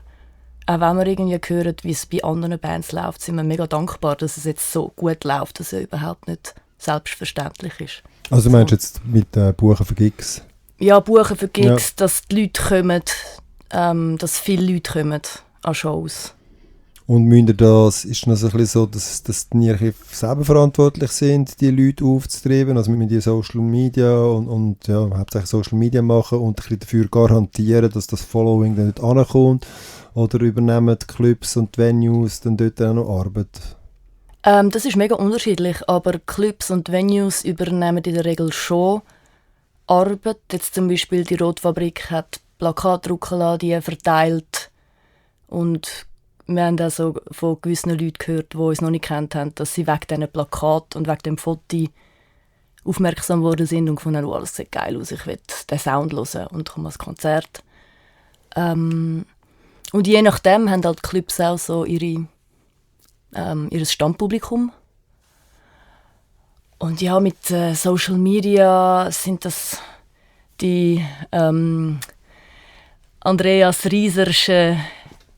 auch wenn wir irgendwie hören, wie es bei anderen Bands läuft, sind wir mega dankbar, dass es jetzt so gut läuft, dass es überhaupt nicht selbstverständlich ist. Also meinst du jetzt mit Buchen für Gigs? Ja, Buchen für Gigs, dass die Leute kommen, dass viele Leute kommen an Shows. Und ist es so ein bisschen so, dass die selber verantwortlich sind, die Leute aufzutreiben, also mit den Social Media und ja, hauptsächlich Social Media machen und ein bisschen dafür garantieren, dass das Following dann nicht ankommt? Oder übernehmen die Clubs und die Venues dann dort auch noch Arbeit? Das ist mega unterschiedlich, aber Clubs und Venues übernehmen in der Regel schon Arbeit. Jetzt zum Beispiel die Rotfabrik hat Plakate drucken lassen, die verteilt. Und wir haben auch so von gewissen Leuten gehört, die uns noch nicht kennt haben, dass sie wegen diesen Plakaten und wegen dem Foto aufmerksam geworden sind und gefunden haben, oh, das sieht geil aus, ich will den Sound hören und komme ans Konzert. Und je nachdem haben halt Clubs auch so ihr Stammpublikum. Und ja, mit Social Media sind das die Andreas Riesersche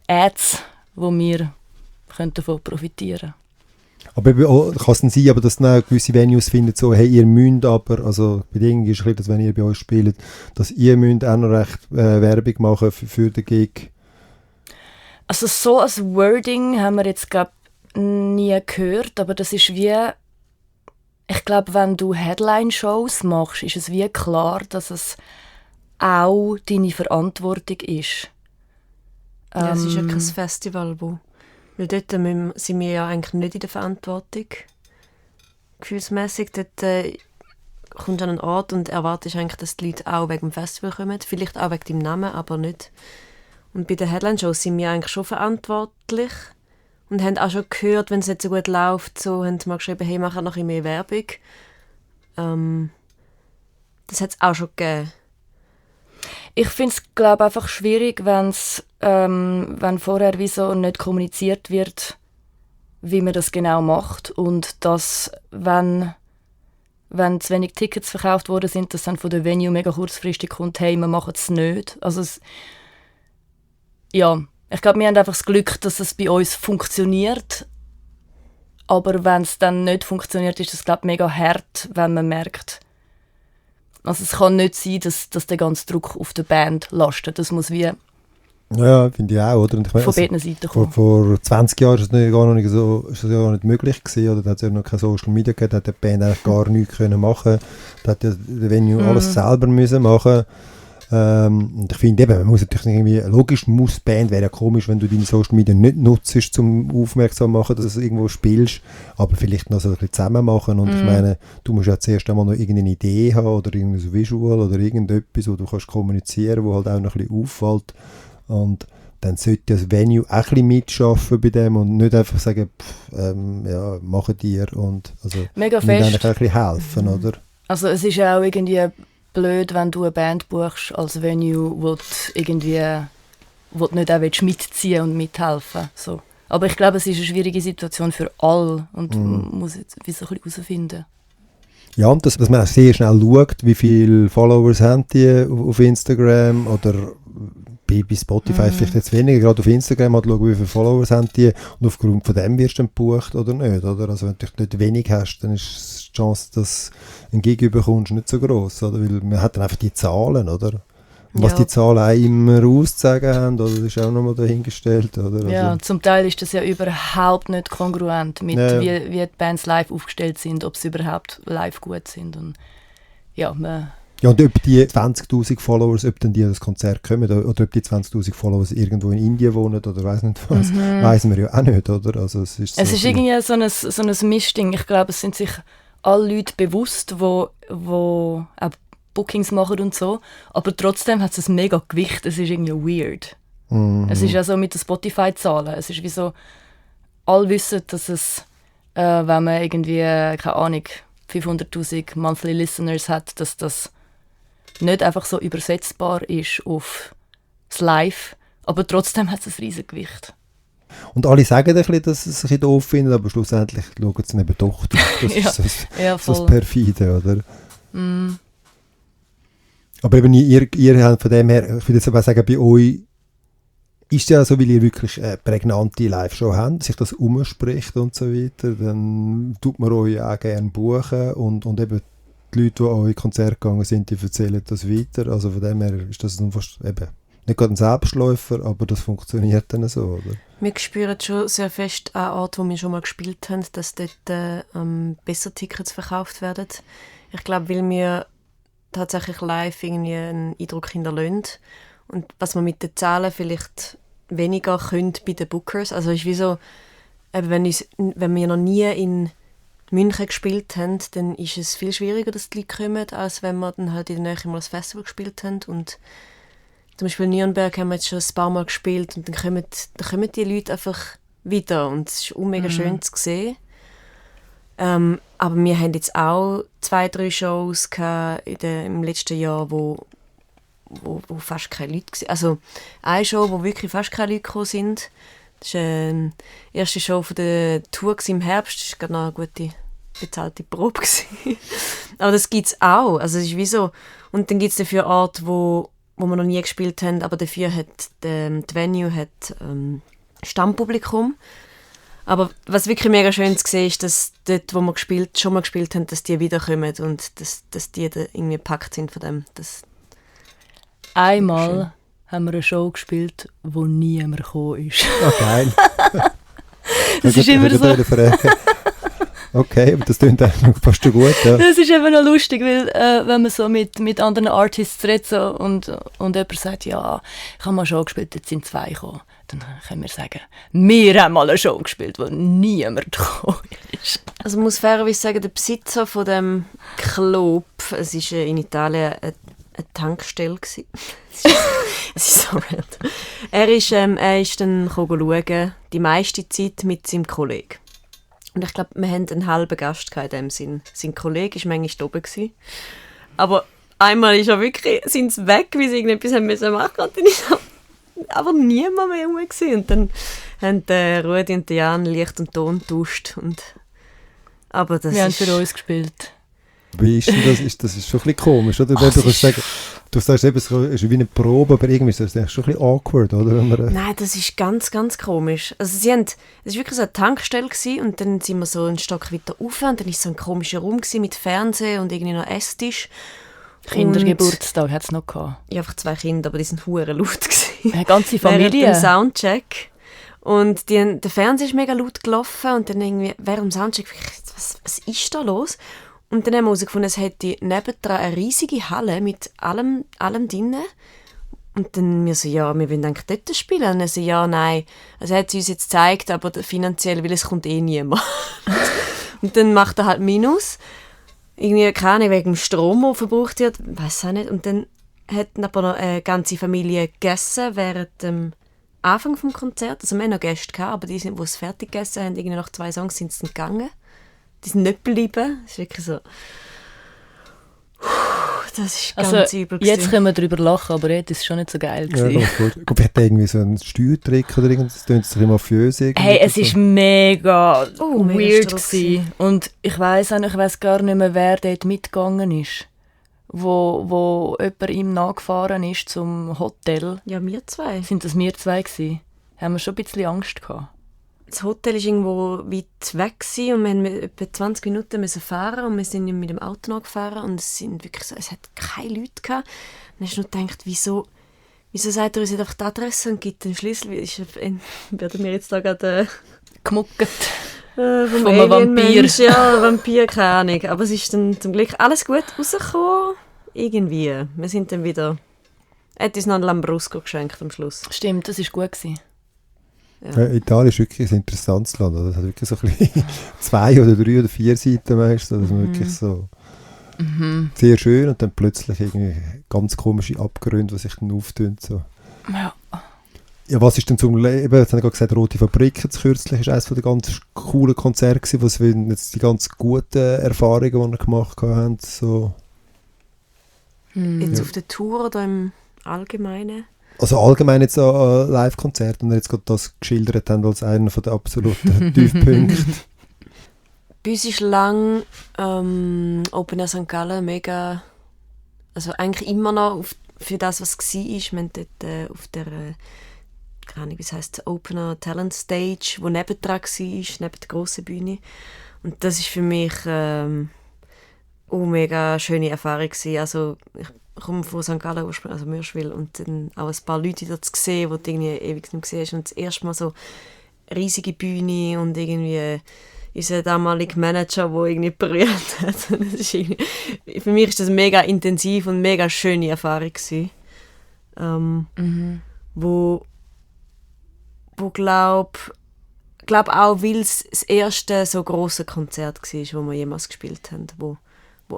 Ads, wo wir davon profitieren können. Aber kann es denn sein, dass dann gewisse Venues finden, so, hey, ihr müsst aber, also die Bedingung ist, dass wenn ihr bei euch spielt, dass ihr müsst auch noch recht Werbung machen für den Gig? Also so ein Wording haben wir jetzt nie gehört, aber das ist wie, ich glaube, wenn du Headline-Shows machst, ist es wie klar, dass es auch deine Verantwortung ist. Ja, es ist ja kein Festival, weil dort sind wir ja eigentlich nicht in der Verantwortung. Gefühlsmässig, dort kommst du an einen Ort und erwartest eigentlich, dass die Leute auch wegen dem Festival kommen, vielleicht auch wegen deinem Namen, aber nicht. Und bei den Headline-Shows sind wir eigentlich schon verantwortlich und haben auch schon gehört, wenn es nicht so gut läuft, so haben sie mal geschrieben, hey, mach noch ein bisschen mehr Werbung. Das hat es auch schon gegeben. Ich finde es, glaube einfach schwierig, wenn vorher wie so nicht kommuniziert wird, wie man das genau macht und dass, wenn zu wenig Tickets verkauft worden sind, dass dann von der Venue mega kurzfristig kommt, hey, wir machen es nicht. Also ja, ich glaube, wir haben einfach das Glück, dass es bei uns funktioniert. Aber wenn es dann nicht funktioniert, ist es, glaube ich, mega hart, wenn man merkt, also es kann nicht sein, dass der ganze Druck auf der Band lastet. Das muss wie Ja, finde ich auch, oder? Und ich meine, von beiden Seiten kommen. Vor 20 Jahren ist es gar nicht möglich gewesen, oder? Da hat es ja noch keine Social Media gegeben, da hat die Band eigentlich gar nichts können machen. Da hat ja der Venue alles selber müssen machen. Und ich finde eben, man muss natürlich irgendwie, logisch muss die Band, wäre ja komisch, wenn du deine Social Media nicht nutzt, um aufmerksam zu machen, dass du irgendwo spielst, aber vielleicht noch so ein bisschen zusammen machen. Und ich meine, du musst ja zuerst einmal noch irgendeine Idee haben oder irgendein so Visual oder irgendetwas, wo du kannst kommunizieren, wo halt auch noch ein bisschen auffällt. Und dann sollte das Venue auch ein bisschen mitschaffen bei dem und nicht einfach sagen, ja, machen dir und also Mega eigentlich fest. auch ein bisschen helfen, oder? Also es ist ja auch irgendwie blöd, wenn du eine Band buchst als Venue, wo du irgendwie nicht auch mitziehen und mithelfen. So. Aber ich glaube, es ist eine schwierige Situation für alle und man muss jetzt wie so ein bisschen herausfinden. Ja, und dass man auch sehr schnell schaut, wie viele Followers haben die auf Instagram oder bei Spotify vielleicht jetzt weniger, gerade auf Instagram halt schauen, wie viele Followers haben die und aufgrund von dem wirst du dann gebucht oder nicht, oder? Also wenn du nicht wenig hast, dann ist die Chance, dass du einen Gig bekommst, nicht so gross, oder? Weil man hat dann einfach die Zahlen, oder? Und was die Zahlen auch immer auszusagen haben, oder? Das ist auch nochmal dahingestellt, oder? Also, Ja, zum Teil ist das ja überhaupt nicht kongruent mit wie die Bands live aufgestellt sind, ob sie überhaupt live gut sind. Und ja, ja, und ob die 20'000 Followers, ob dann die an das Konzert kommen oder ob die 20'000 Followers irgendwo in Indien wohnen oder weiss nicht was, weiss man ja auch nicht, oder? Also es ist irgendwie so ein Mischding. Ich glaube, es sind sich alle Leute bewusst, die auch Bookings machen und so, aber trotzdem hat es ein mega Gewicht. Es ist irgendwie weird. Es ist ja so mit den Spotify-Zahlen. Es ist wie so, alle wissen, dass es, wenn man irgendwie, keine Ahnung, 500'000 Monthly Listeners hat, dass das nicht einfach so übersetzbar ist auf das Live, aber trotzdem hat es ein riesiges Gewicht. Und alle sagen ein bisschen, dass sie es ein bisschen doof finden, aber schlussendlich schauen sie eben doch. Das ist das Perfide, oder? Aber eben ihr habt von dem her, ich würde jetzt aber sagen, bei euch ist es ja so, weil ihr wirklich eine prägnante Live-Show habt, sich das umspricht und so weiter, dann tut man euch auch gerne buchen und eben die Leute, die an eure Konzerte gegangen sind, die erzählen das weiter. Also von dem her ist das dann fast eben nicht gerade ein Selbstläufer, aber das funktioniert dann so, oder? Wir spüren schon sehr fest an Orten, wo wir schon mal gespielt haben, dass dort besser Tickets verkauft werden. Ich glaube, weil wir tatsächlich live irgendwie einen Eindruck hinterlassen. Und was man mit den Zahlen vielleicht weniger können bei den Bookers. Also ist wie so, eben wenn wir noch nie in München gespielt haben, dann ist es viel schwieriger, dass die Leute kommen, als wenn wir dann halt in der Nähe mal das Festival gespielt haben. Und zum Beispiel in Nürnberg haben wir jetzt schon ein paar Mal gespielt und dann kommen die Leute einfach wieder. Und es ist auch mega schön zu sehen. Aber wir haben jetzt auch 2-3 Shows im letzten Jahr, wo fast keine Leute waren. Also eine Show, wo wirklich fast keine Leute gekommen sind. Das war die erste Show von der Tour im Herbst. Das war gerade noch eine gute bezahlte Probe. Aber das gibt es auch. Also es ist wie so. Und dann gibt es dafür Orte, wo wir noch nie gespielt haben, aber dafür hat die Venue Stammpublikum. Aber was wirklich mega schön zu sehen ist, dass dort, wo wir schon mal gespielt haben, dass die wiederkommen und dass die da irgendwie gepackt sind von dem. Einmal haben wir eine Show gespielt, wo niemand gekommen ist. Ah, geil. Das ist immer so. Okay, aber das klingt eigentlich fast schon gut. Ja. Das ist eben noch lustig, weil wenn man so mit anderen Artists redet so, und jemand sagt, ja, ich habe mal eine Show gespielt, jetzt sind 2 gekommen. Dann können wir sagen, wir haben mal eine Show gespielt, wo niemand gekommen ist. Also ich muss fairerweise sagen, der Besitzer von dem Club, es war in Italien eine Tankstelle. Es ist so weird. Er ist dann schauen, die meiste Zeit mit seinem Kollegen. Und ich glaube, wir hatten einen halben Gast in dem Sinn. Sein Kollege war manchmal oben gewesen. Aber einmal ist er wirklich, sind sie weg, wie sie irgendetwas haben müssen machen. Und dann ist aber niemand mehr rum gewesen. Und dann haben Rudi und Jan Licht und Ton getauscht. Aber das Wir haben für uns gespielt. Wie ist denn das? Das ist schon ein bisschen komisch, oder? Du kannst sagen, du sagst eben, es ist wie eine Probe, aber irgendwie ist das schon ein bisschen awkward, oder? Wenn man, Nein, das ist ganz, ganz komisch. Also es war wirklich so eine Tankstelle gewesen, und dann sind wir so einen Stock weiter rauf und dann war so ein komischer Raum gewesen mit Fernsehen und irgendwie noch Esstisch. Kindergeburtstag hat es noch gehabt. Ja, einfach 2 Kinder, aber die sind hure laut gewesen. Eine ganze Familie. Während dem Soundcheck. Und der Fernseher ist mega laut gelaufen und dann irgendwie während dem Soundcheck, was ist da los? Und dann haben wir herausgefunden, es hätte nebendran eine riesige Halle mit allem drinnen. Und dann wir so, ja, wir wollen eigentlich dort spielen. Und dann so, ja, nein. Also er hat es uns jetzt gezeigt, aber finanziell, weil es kommt eh niemand. Und dann macht er halt Minus. Irgendwie, keine Ahnung, wegen dem Strom, der verbraucht wird, weiß auch nicht. Und dann hat aber noch eine ganze Familie gegessen während dem Anfang des Konzerts. Also wir hatten noch Gäste gehabt, aber die, die es fertig gegessen haben, irgendwie nach 2 Songs sind sie dann gegangen. Die sind nicht geblieben. Das ist wirklich so... Das ist ganz übel gewesen. Jetzt können wir darüber lachen, aber jetzt ist es schon nicht so geil gewesen. Ich glaube, hat irgendwie so einen Steuertrick oder irgendwas, das klingt sich mafiös irgendwie. Hey, es ist mega weird Stress. gewesen. Und ich weiss gar nicht mehr, wer dort mitgegangen ist. Wo jemand ihm nachgefahren ist zum Hotel. Ja, wir 2. Sind das wir 2 gewesen? Haben wir schon ein bisschen Angst gehabt. Das Hotel war irgendwo weit weg gewesen und wir mussten etwa 20 Minuten fahren und wir sind mit dem Auto nachgefahren und es hat keine Leute gehabt. Und dann hast du nur gedacht, wieso sagt er uns nicht einfach die Adresse und gibt den Schlüssel? Werden wir jetzt da gerade Gemuckert. vom einem Vampir. Ja, Vampir, keine Ahnung. Aber es ist dann zum Glück alles gut rausgekommen. Irgendwie. Wir sind dann wieder... Er hat uns noch einen Lambrusco geschenkt am Schluss. Stimmt, das war gut gewesen. Ja. Italien ist wirklich ein interessantes Land. Das hat wirklich so ein bisschen 2 oder 3 oder 4 Seiten meistens. Das ist wirklich so sehr schön und dann plötzlich irgendwie ganz komische Abgründe, die sich dann auftun. So. Ja. Ja, was ist denn zum Leben? Jetzt haben wir gerade gesagt, Rote Fabrik jetzt kürzlich ist eines der ganz coolen Konzerte gewesen. Was sind jetzt die ganz guten Erfahrungen, die wir gemacht haben? So. Jetzt auf der Tour oder im Allgemeinen? Also allgemein jetzt an Live-Konzerten, und jetzt gerade das geschildert haben als einer der absoluten Tiefpunkte. Bei uns ist lang Open Air St. Gallen mega, also eigentlich immer noch für das, was es war. Wir haben dort auf der, keine Ahnung, wie es heisst, Open Air Talent Stage, wo nebendran war, neben der grossen Bühne. Und das ist für mich eine mega schöne Erfahrung gewesen. Also ich komme von St. Gallen ursprünglich, also Mürschwil, und dann auch ein paar Leute dort zu sehen, die du irgendwie ewig nicht gesehen hast. Und das erste Mal so riesige Bühne und irgendwie unser damaliger Manager, der irgendwie berührt hat. Das ist für mich war das mega intensiv und mega schöne Erfahrung gewesen. Wo glaube auch, weil es das erste so grosse Konzert war, das wir jemals gespielt haben, wo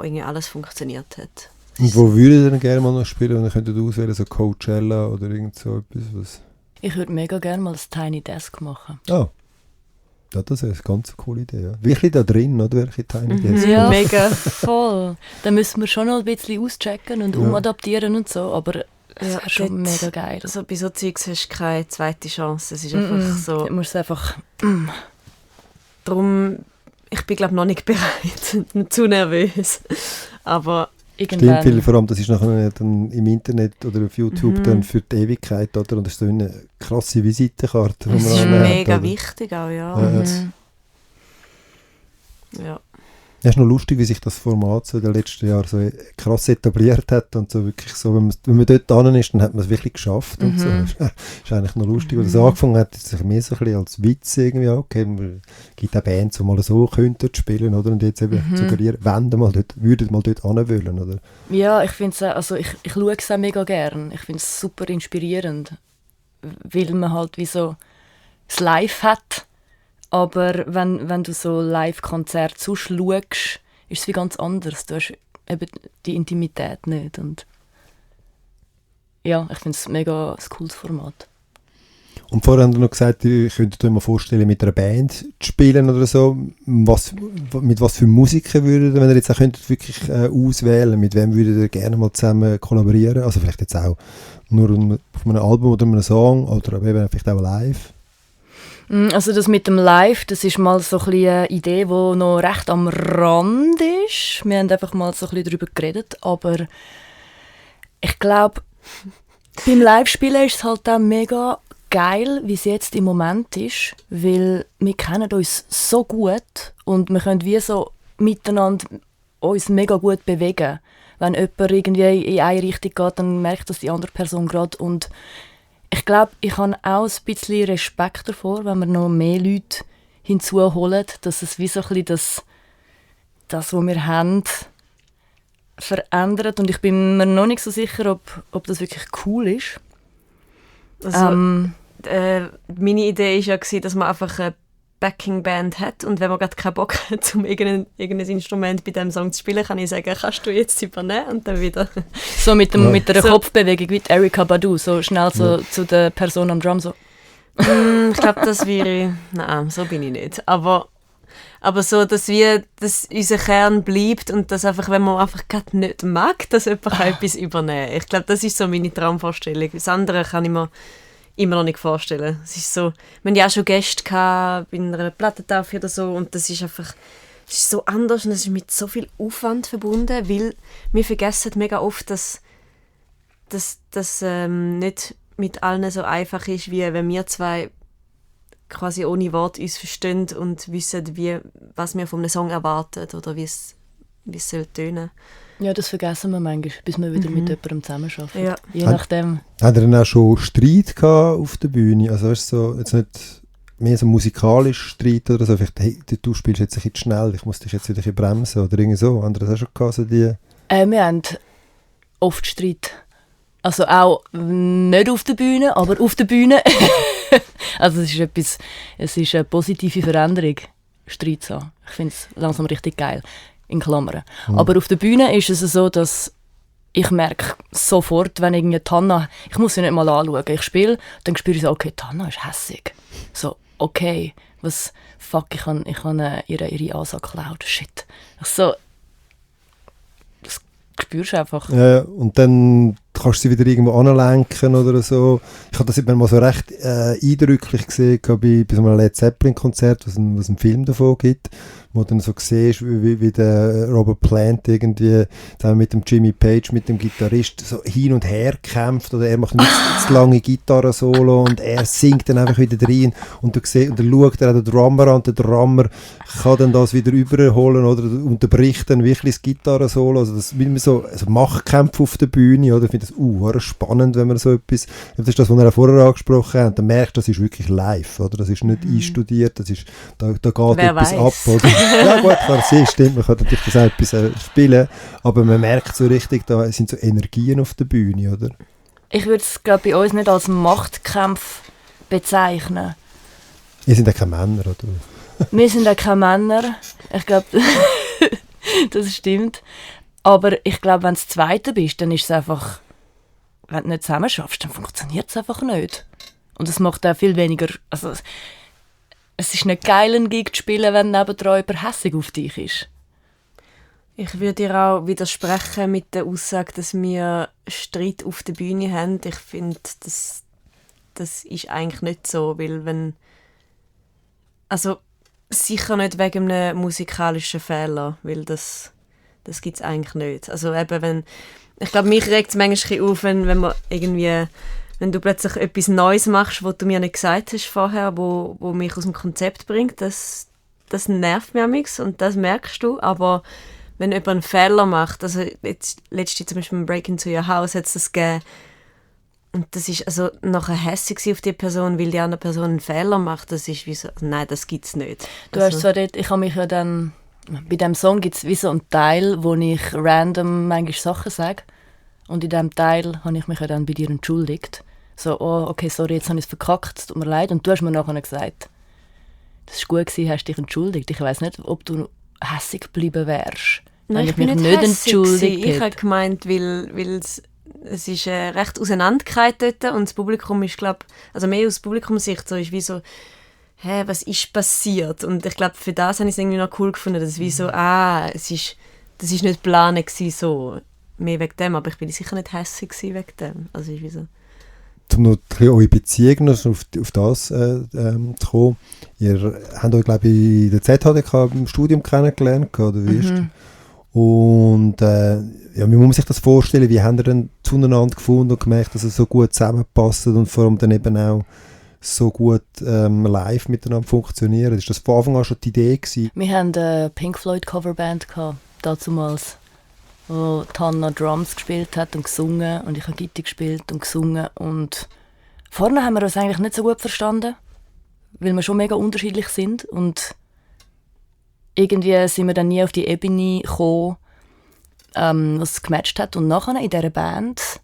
irgendwie alles funktioniert hat. Und wo würdet ihr denn gerne mal noch spielen, wenn ihr könntet auswählen, so Coachella oder irgend so etwas? Was? Ich würde mega gerne mal ein Tiny Desk machen. Ah, ja, das ist eine ganz coole Idee. Ja. Wirklich da drin, oder? Welche Tiny Desk? Ja, Mega. voll. Da müssen wir schon noch ein bisschen auschecken und umadaptieren und so, aber es wäre schon mega geil. Also bei so Zeugs hast du keine zweite Chance. Es ist einfach so... Du musst einfach... Darum, ich bin glaube noch nicht bereit. Zu nervös. Aber... Stimmt, viel, vor allem das ist nachher dann im Internet oder auf YouTube dann für die Ewigkeit, oder? Und das ist so eine krasse Visitenkarte. Das ist mega wichtig auch, ja. Ja. Es ist noch lustig, wie sich das Format so in den letzten Jahren so krass etabliert hat und so wirklich so, wenn man dort dran ist, dann hat man es wirklich geschafft und so. Das ist eigentlich noch lustig, weil das angefangen hat, ist sich mehr so ein bisschen als Witz irgendwie, okay, man gibt auch Bands, die mal so könnten spielen, oder? Und jetzt eben suggerieren, würden mal dort hin wollen, oder? Ja, ich finde es also ich schaue es auch mega gern. Ich finde es super inspirierend, weil man halt wie so das Live hat. Aber wenn du so Live-Konzerte sonst schaust, ist es wie ganz anders. Du hast eben die Intimität nicht. Und ja, ich finde es mega ein cooles Format. Und vorher haben Sie noch gesagt, ich könnte mir vorstellen, mit einer Band zu spielen oder so. Mit was für Musiker würdet ihr, wenn ihr jetzt auch könntet, wirklich auswählen, mit wem würdet ihr gerne mal zusammen kollaborieren? Also vielleicht jetzt auch nur auf einem Album oder einem Song oder eben vielleicht auch live? Also das mit dem Live, das ist mal so ein bisschen eine Idee, die noch recht am Rand ist. Wir haben einfach mal so ein bisschen darüber geredet, aber ich glaube, beim Live-Spielen ist es halt auch mega geil, wie es jetzt im Moment ist, weil wir kennen uns so gut und wir können wie so miteinander uns mega gut bewegen. Wenn jemand irgendwie in eine Richtung geht, dann merkt das die andere Person gerade. Und ich glaube, ich habe auch ein bisschen Respekt davor, wenn wir noch mehr Leute hinzuholen, dass es wie so ein bisschen das was wir haben, verändert. Und ich bin mir noch nicht so sicher, ob das wirklich cool ist. Also, meine Idee war ja, dass man einfach eine Backing-Band hat und wenn man gerade keinen Bock hat, um irgendein Instrument bei diesem Song zu spielen, kann ich sagen, kannst du jetzt übernehmen und dann wieder... So mit einer Kopfbewegung wie Erykah Badu, so schnell so zu der Person am Drum so. Ich glaube, das wäre... Nein, so bin ich nicht. Aber so, dass unser Kern bleibt und dass einfach, wenn man einfach gerade nicht mag, dass jemand etwas übernehmen. Ich glaube, das ist so meine Traumvorstellung. Das andere kann ich mir immer noch nicht vorstellen. Es ist so, wir hatten ja auch schon Gäste bei einer Plattentaufe oder so und das ist einfach, es ist so anders und es ist mit so viel Aufwand verbunden, weil wir vergessen mega oft, dass das nicht mit allen so einfach ist, wie wenn wir zwei quasi ohne Wort uns verstehen und wissen, was wir von einem Song erwarten oder wie es soll tönen. Ja, das vergessen wir manchmal, bis wir wieder mit jemandem zusammenarbeiten. Ja. Je Hat nachdem. Hat er dann auch schon Streit gehabt auf der Bühne? Also weißt du, so, jetzt nicht mehr so musikalisch Streit oder so, vielleicht, hey, du spielst jetzt ein bisschen schnell, ich muss dich jetzt wieder ein bisschen bremsen oder irgendwie so. Haben das auch schon gehabt, so die? Wir haben oft Streit. Also auch nicht auf der Bühne, aber auf der Bühne. Also es ist eine positive Veränderung, Streit zu haben. Ich finde es langsam richtig geil, in Klammern. Aber auf der Bühne ist es so, dass ich merke sofort, wenn irgendwie Tanna, ich muss sie nicht mal anschauen, ich spiele, dann spüre ich so, okay, Tanna ist hässig. So, okay, ich habe ihre Ansage geklaut, shit. So, das spürst du einfach. Ja, und dann kannst du sie wieder irgendwo anlenken oder so. Ich habe das immer mal so recht eindrücklich gesehen bei so einem Led Zeppelin-Konzert, was einen Film davon gibt, wo du dann so siehst, wie der Robert Plant irgendwie dann mit dem Jimmy Page, mit dem Gitarrist, so hin und her kämpft oder er macht ein zu lange Gitarren-Solo und er singt dann einfach wieder rein und du siehst, und dann schaut er auch den Drummer an, der Drummer kann dann das wieder überholen oder unterbricht dann wirklich das Gitarren-Solo, also das ist so Machtkämpfe auf der Bühne, oder? Ich finde das spannend, wenn man so etwas, das ist das, was wir vorher angesprochen haben, dann merkt, das ist wirklich live, oder? Das ist nicht einstudiert, das ist, da geht Wer etwas weiss. ab, oder? Ja gut, klar, stimmt, man kann natürlich das auch etwas spielen, aber man merkt so richtig, da sind so Energien auf der Bühne, oder? Ich würde es bei uns nicht als Machtkampf bezeichnen. Ihr seid ja keine Männer, oder? Wir sind auch keine Männer. Ich glaube, das stimmt. Aber ich glaube, wenn du Zweite bist, dann ist es einfach, wenn du nicht zusammen schaffst, dann funktioniert es einfach nicht. Und es macht auch viel weniger, also es ist nicht geil, einen Gig zu spielen, wenn nebendran jemand hässig auf dich ist. Ich würde dir auch widersprechen mit der Aussage, dass wir Streit auf der Bühne haben. Ich finde, das ist eigentlich nicht so, weil also sicher nicht wegen einem musikalischen Fehler, weil das gibt es eigentlich nicht. Also eben, ich glaube, mich regt es manchmal auf, wenn du plötzlich etwas Neues machst, was du mir nicht gesagt hast vorher, wo mich aus dem Konzept bringt, das nervt mich manchmal und das merkst du, aber wenn jemand einen Fehler macht, also jetzt letztens zum Beispiel beim Break Into Your House hat es das gegeben und das ist also nachher hässig auf die Person, weil die andere Person einen Fehler macht, das ist wie so, nein, das gibt es nicht. Du hast zwar dort, ich habe mich ja dann, bei diesem Song gibt es wie so einen Teil, wo ich random manchmal Sachen sage und in diesem Teil habe ich mich ja dann bei dir entschuldigt. So, oh, okay, sorry, jetzt habe ich es verkackt, es tut mir leid. Und du hast mir nachher gesagt, das war gut gewesen, hast dich entschuldigt. Ich weiss nicht, ob du hässig geblieben wärst. Nein, ich bin nicht entschuldigt. Ich habe gemeint, weil es ist recht auseinandergehalten dort und das Publikum ist, glaube also mehr aus Publikumssicht so ist wie so, was ist passiert? Und ich glaube, für das habe ich es irgendwie noch cool gefunden, dass es wie so, das ist nicht geplant gewesen, so, mehr wegen dem, aber ich bin sicher nicht hässlich wegen dem. Also ist wie so. Um noch ein bisschen eure Beziehung noch auf das zu kommen. Ihr habt euch, glaube ich, in der ZHDK im Studium kennengelernt, oder wie ist das? Und wie muss man sich das vorstellen? Wie habt ihr denn zueinander gefunden und gemerkt, dass es so gut zusammenpasst und vor allem dann eben auch so gut live miteinander funktionieren? Ist das von Anfang an schon die Idee gewesen? Wir hatten eine Pink Floyd Coverband damals, wo Hanna Drums gespielt hat und gesungen und ich habe Gitarre gespielt und gesungen. Und vorne haben wir uns eigentlich nicht so gut verstanden, weil wir schon mega unterschiedlich sind und irgendwie sind wir dann nie auf die Ebene gekommen, was es gematcht hat. Und nachher in dieser Band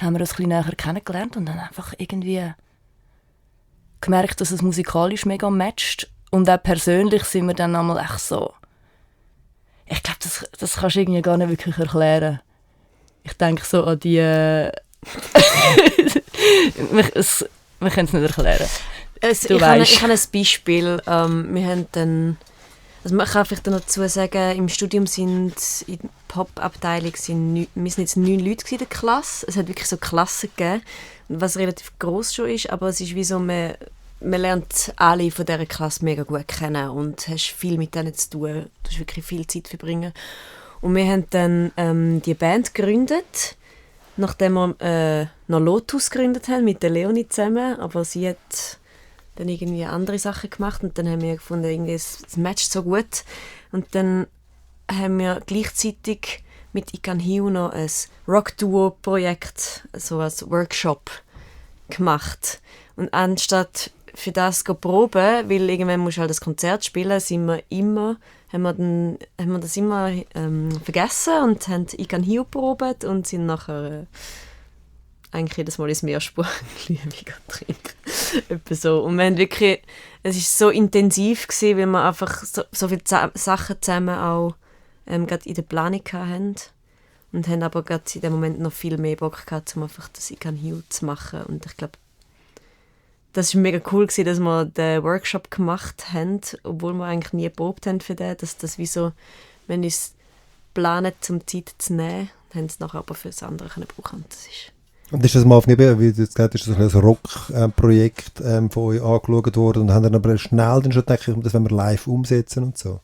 haben wir uns ein bisschen näher kennengelernt und dann einfach irgendwie gemerkt, dass es musikalisch mega matcht. Und auch persönlich sind wir dann einmal echt so... Ich glaube, das kannst du irgendwie gar nicht wirklich erklären. Ich denke so an die... wir können es nicht erklären. Ich habe ein Beispiel. Wir haben dann... Also man kann vielleicht noch dazu sagen, im Studium sind in der Pop-Abteilung wir sind jetzt 9 Leute in der Klasse. Es hat wirklich so Klassen gegeben, was relativ gross schon ist, aber es ist wie so, man lernt alle von dieser Klasse mega gut kennen und hast viel mit denen zu tun. Du hast wirklich viel Zeit verbringen. Und wir haben dann die Band gegründet, nachdem wir noch Lotus gegründet haben mit der Leonie zusammen, aber sie hat dann irgendwie andere Sachen gemacht und dann haben wir gefunden, irgendwie es matcht so gut. Und dann haben wir gleichzeitig mit Ikan Hiu noch ein Rock-Duo-Projekt, so als Workshop gemacht. Und anstatt für das zu proben, weil irgendwann musst du halt das Konzert spielen, haben wir das immer vergessen und haben Ikan Hiu probiert und sind nachher eigentlich jedes Mal ins Meerspurliebe trinken. Etwa so. Und wir haben wirklich, es war so intensiv gewesen, weil wir einfach so viele Sachen zusammen auch gerade in der Planung hatten. Und haben aber gerade in dem Moment noch viel mehr Bock gehabt, um einfach das Ikan Hiu zu machen. Und ich glaube, das war mega cool gewesen, dass wir den Workshop gemacht haben, obwohl wir eigentlich nie probt haben für den, dass das wie so, wenn wir es planen, um Zeit zu nehmen, haben es nachher aber für das andere brauchen. Und ist das mal wie du jetzt gesagt hast, ein Rock-Projekt von euch angeschaut worden und haben dann aber schnell dann schon gedacht, das wollen wir live umsetzen und so?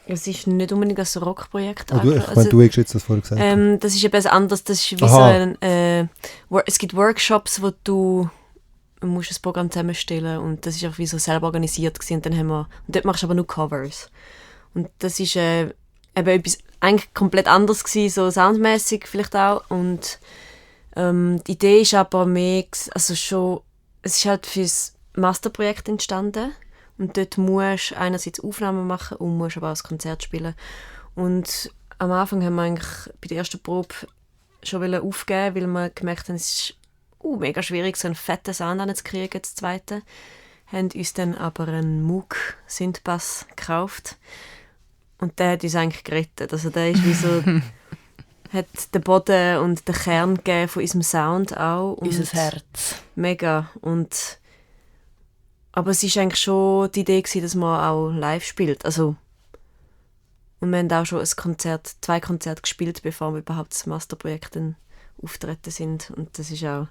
Es ist nicht unbedingt ein Rock-Projekt. Du hast jetzt das vorher gesagt. Das ist etwas anderes. Das ist wie so ein, es gibt Workshops, wo du musst ein Programm zusammenstellen und das ist auch wie so selber organisiert gewesen. Und dort machst du aber nur Covers. Und das ist eben etwas eigentlich komplett anderes gewesen, so soundmäßig vielleicht auch. Und die Idee ist aber mehr, also schon, es ist halt für das Masterprojekt entstanden und dort musst du einerseits Aufnahmen machen und musst aber auch das Konzert spielen. Und am Anfang haben wir eigentlich bei der ersten Probe schon aufgeben, weil wir gemerkt haben, es ist mega schwierig, so einen fetten Sound anzukriegen, das zweite. Haben uns dann aber einen Moog Synthbass gekauft und der hat uns eigentlich gerettet. Also der ist wie so... hat den Boden und den Kern gegeben von unserem Sound auch. Unser Herz. Mega. Aber es war eigentlich schon die Idee gewesen, dass man auch live spielt. Also, und wir haben auch schon 2 Konzerte gespielt, bevor wir überhaupt das Masterprojekt dann auftreten sind. Und das ist auch...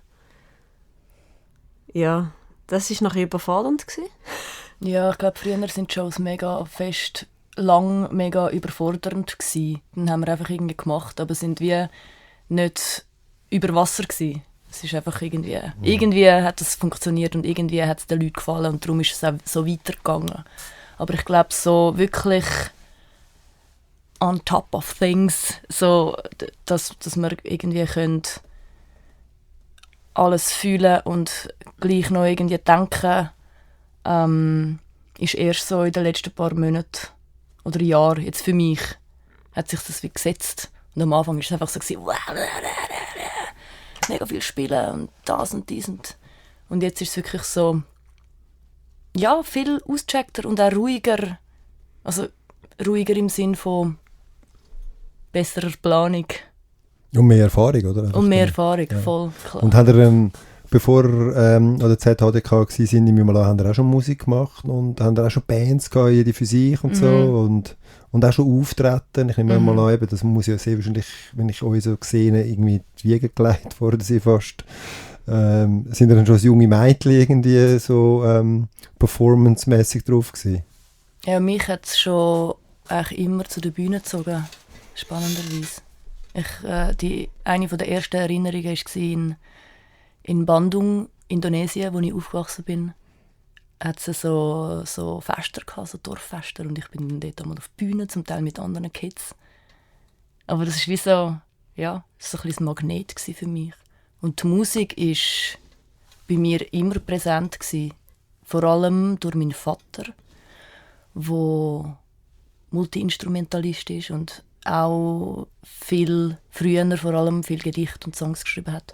Ja, das war nachher überfordernd gewesen. Ja, ich glaube, früher sind die Shows mega fest... lang mega überfordernd gsi. Dann haben wir einfach irgendwie gemacht, aber sind wie nicht über Wasser gsi. Es ist einfach irgendwie hat es funktioniert und irgendwie hat es den Leuten gefallen und darum ist es auch so weitergegangen. Aber ich glaube so wirklich on top of things, so dass wir irgendwie können alles fühlen und gleich noch irgendwie denken, ist erst so in den letzten paar Monaten oder Jahren, jetzt für mich, hat sich das wie gesetzt. Und am Anfang war es einfach so, mega viel spielen und das und dies. Und jetzt ist es wirklich so, ja, viel ausgecheckter und auch ruhiger. Also ruhiger im Sinn von besserer Planung. Und mehr Erfahrung, oder? Einfach Und mehr Erfahrung, voll klar. Und habt ihr, bevor ihr an der ZHDK waren, nehme ich mal an, habt ihr auch schon Musik gemacht und habt ihr auch schon Bands gehabt, jede für sich und so und auch schon auftreten? Ich nehme mal an, eben, das muss ja sehr wahrscheinlich, wenn ich euch so gesehen habe, irgendwie die Wiege gelegt worden sind fast. Sind ihr dann schon als junge Mädchen irgendwie so performancemäßig drauf gewesen? Ja, mich hat es schon eigentlich immer zu der Bühne gezogen, spannenderweise. Eine der ersten Erinnerungen war in Bandung, Indonesien, wo ich aufgewachsen bin. Hat es so Fester gehabt, so Dorffester, und ich bin dann dort einmal auf die Bühne, zum Teil mit anderen Kids. Aber das ist wie so, ja, so ein bisschen ein Magnet für mich. Und die Musik war bei mir immer präsent gewesen. Vor allem durch meinen Vater, der Multi-Instrumentalist ist und auch früher vor allem viel Gedichte und Songs geschrieben hat.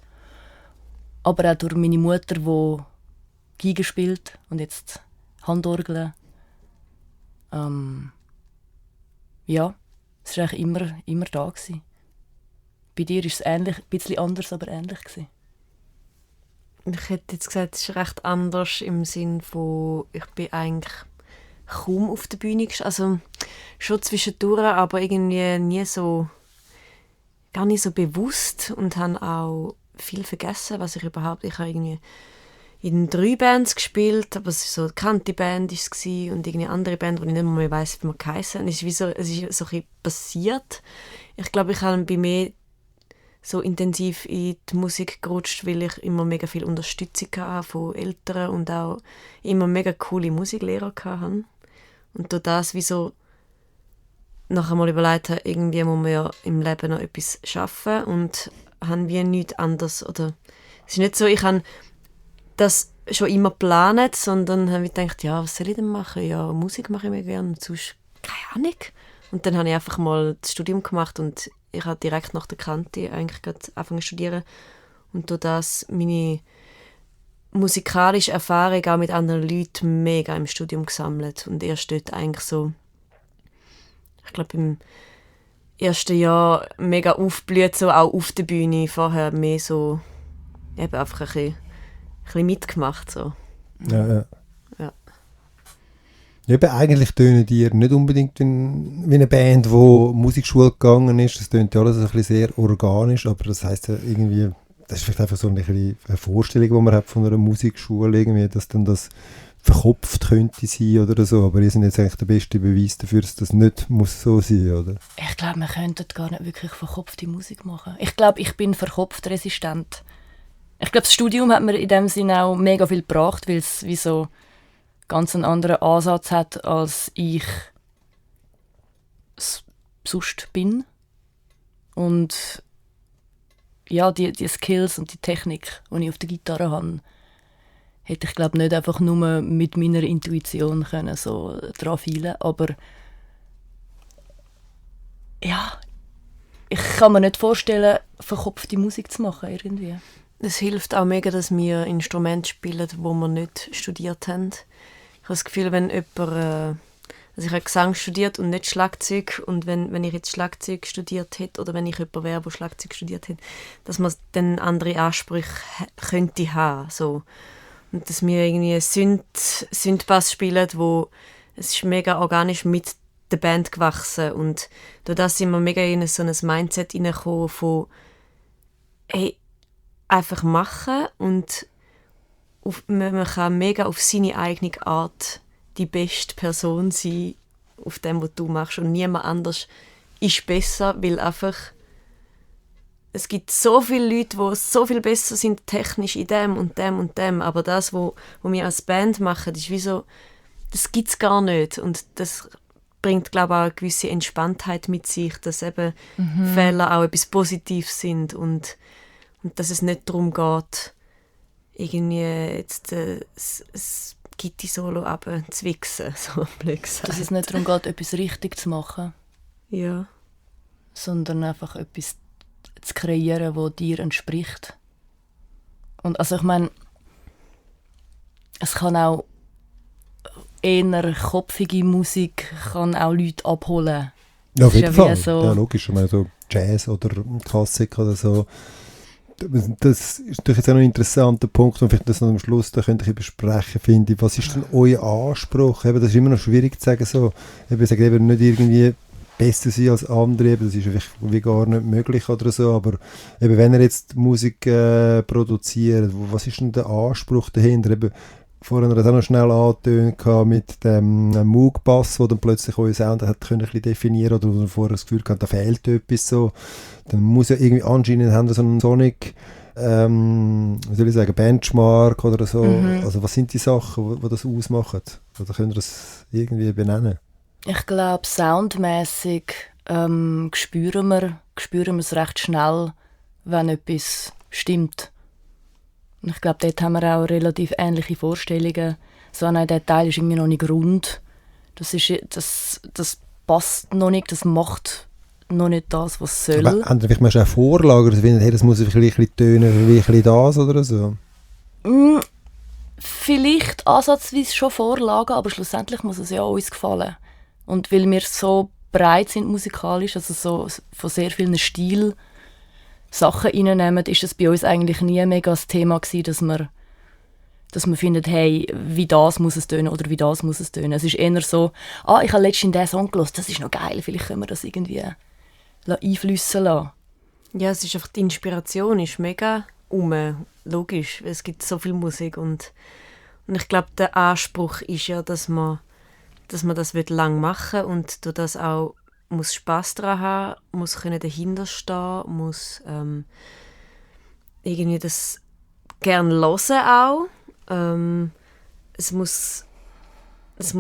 Aber auch durch meine Mutter, die Geige spielt und jetzt Handorgel. Ja, es war eigentlich immer da gewesen. Bei dir war es ähnlich, ein bisschen anders, aber ähnlich gewesen. Ich hätte jetzt gesagt, es ist recht anders im Sinn von, ich bin eigentlich kaum auf der Bühne gestanden. Also schon zwischendurch, aber irgendwie gar nicht so bewusst und habe auch viel vergessen, was ich habe irgendwie in 3 Bands gespielt, aber es war so eine bekannte Band und irgendeine andere Band, die ich nicht mehr weiss, wie man geheissen. Es ist so ein bisschen passiert. Ich glaube, ich habe bei mir so intensiv in die Musik gerutscht, weil ich immer mega viel Unterstützung hatte von Eltern und auch immer mega coole Musiklehrer hatte. Und durch das wie so nachher mal überlegt habe, irgendwie muss man ja im Leben noch etwas schaffen und habe wie nichts anderes. Oder es ist nicht so, ich habe das schon immer geplant, sondern habe ich gedacht, ja, was soll ich denn machen? Ja, Musik mache ich mir gerne, sonst keine Ahnung. Und dann habe ich einfach mal das Studium gemacht und ich habe direkt nach der Kante eigentlich angefangen zu studieren. Und durch das meine musikalische Erfahrung auch mit anderen Leuten mega im Studium gesammelt. Und erst dort eigentlich so, ich glaube im ersten Jahr mega aufgeblüht, so auch auf der Bühne. Vorher mehr so eben einfach ein bisschen mitgemacht. So. Ja. Eben, eigentlich tönen die nicht unbedingt wie eine Band, die Musikschule gegangen ist. Das tönt ja alles ein bisschen sehr organisch, aber das heisst ja irgendwie, das ist vielleicht einfach so eine Vorstellung, die man hat von einer Musikschule, irgendwie, dass dann das verkopft könnte sein oder so. Aber ihr seid jetzt eigentlich der beste Beweis dafür, dass das nicht muss so sein, oder? Ich glaube, wir könnten gar nicht wirklich verkopfte Musik machen. Ich glaube, ich bin verkopft resistent. Ich glaube, das Studium hat mir in dem Sinne auch mega viel gebracht, weil es wie so ganz einen anderen Ansatz hat, als ich sonst bin. Und ja, die Skills und die Technik, die ich auf der Gitarre habe, hätte ich glaube nicht einfach nur mit meiner Intuition können so dran feilen. Aber ja, ich kann mir nicht vorstellen, verkopfte Musik zu machen irgendwie. Es hilft auch mega, dass wir Instrumente spielen, die wir nicht studiert haben. Ich habe das Gefühl, wenn jemand, also ich habe Gesang studiert und nicht Schlagzeug, und wenn ich jetzt Schlagzeug studiert hätte oder wenn ich jemand wäre, der Schlagzeug studiert hätte, dass man dann andere Ansprüche könnte haben. So. Und dass wir irgendwie Synthbass spielen, wo es ist mega organisch mit der Band gewachsen, und durch das sind wir mega in so ein Mindset hineingekommen von hey, einfach machen, und man kann mega auf seine eigene Art die beste Person sein auf dem, was du machst, und niemand anders ist besser, weil einfach es gibt so viele Leute, die so viel besser sind technisch in dem und dem und dem, aber das, was wir als Band machen, ist wie so, das gibt es gar nicht, und das bringt, glaube ich, auch eine gewisse Entspanntheit mit sich, dass eben Fehler auch etwas Positives sind und dass es nicht darum geht, irgendwie jetzt das Gitti-Solo abzwichsen, so blöd gesagt. Dass es nicht darum geht, etwas richtig zu machen. Ja. Sondern einfach etwas zu kreieren, das dir entspricht. Und also ich meine, es kann auch eher kopfige Musik kann auch Leute abholen. Ja, auf jeden Fall. So, ja, logisch. Ich meine, so Jazz oder Klassik oder so. Das ist natürlich jetzt auch noch ein interessanter Punkt und vielleicht das noch am Schluss, da könnte ich besprechen, finde ich. Was ist denn euer Anspruch? Eben, das ist immer noch schwierig zu sagen, so. Ich sage eben nicht irgendwie besser sein als andere, eben, das ist einfach wie gar nicht möglich oder so, aber eben, wenn ihr jetzt Musik produziert, was ist denn der Anspruch dahinter? Eben, vorhin hat er auch noch schnell angetönt mit dem Moog-Bass, der dann plötzlich euren Sound hat können ein bisschen definieren oder wo ihr vorher das Gefühl habt, da fehlt etwas so. Dann muss ja irgendwie anscheinend haben wir so einen Sonic wie soll ich sagen, Benchmark oder so. Also was sind die Sachen, die das ausmachen? Oder könnt ihr das irgendwie benennen? Ich glaube, soundmäßig spüren wir es recht schnell, wenn etwas stimmt. Und ich glaube, dort haben wir auch relativ ähnliche Vorstellungen. So, nein, der Teil ist irgendwie noch nicht rund. Das passt noch nicht, das macht noch nicht das, was es soll. Aber haben Sie vielleicht auch Vorlagen, dass hey, das muss ein bisschen tönen wie ein bisschen das oder so? Vielleicht ansatzweise schon Vorlagen, aber schlussendlich muss es ja uns gefallen. Und weil wir so breit sind musikalisch, also so von sehr vielen Stilen Sachen reinnehmen, ist es bei uns eigentlich nie mega das Thema gewesen, dass man findet, hey, wie das muss es tönen oder wie das muss es tönen. Es ist eher so, ich habe letztens diesen Song gehört, das ist noch geil, vielleicht können wir das irgendwie einfliessen lassen. Ja, es ist einfach, die Inspiration ist mega logisch, es gibt so viel Musik und ich glaube, der Anspruch ist ja, dass man das lang machen will und durch das auch muss Spass daran haben, muss können dahinter stehen, muss irgendwie das gerne hören auch. Es muss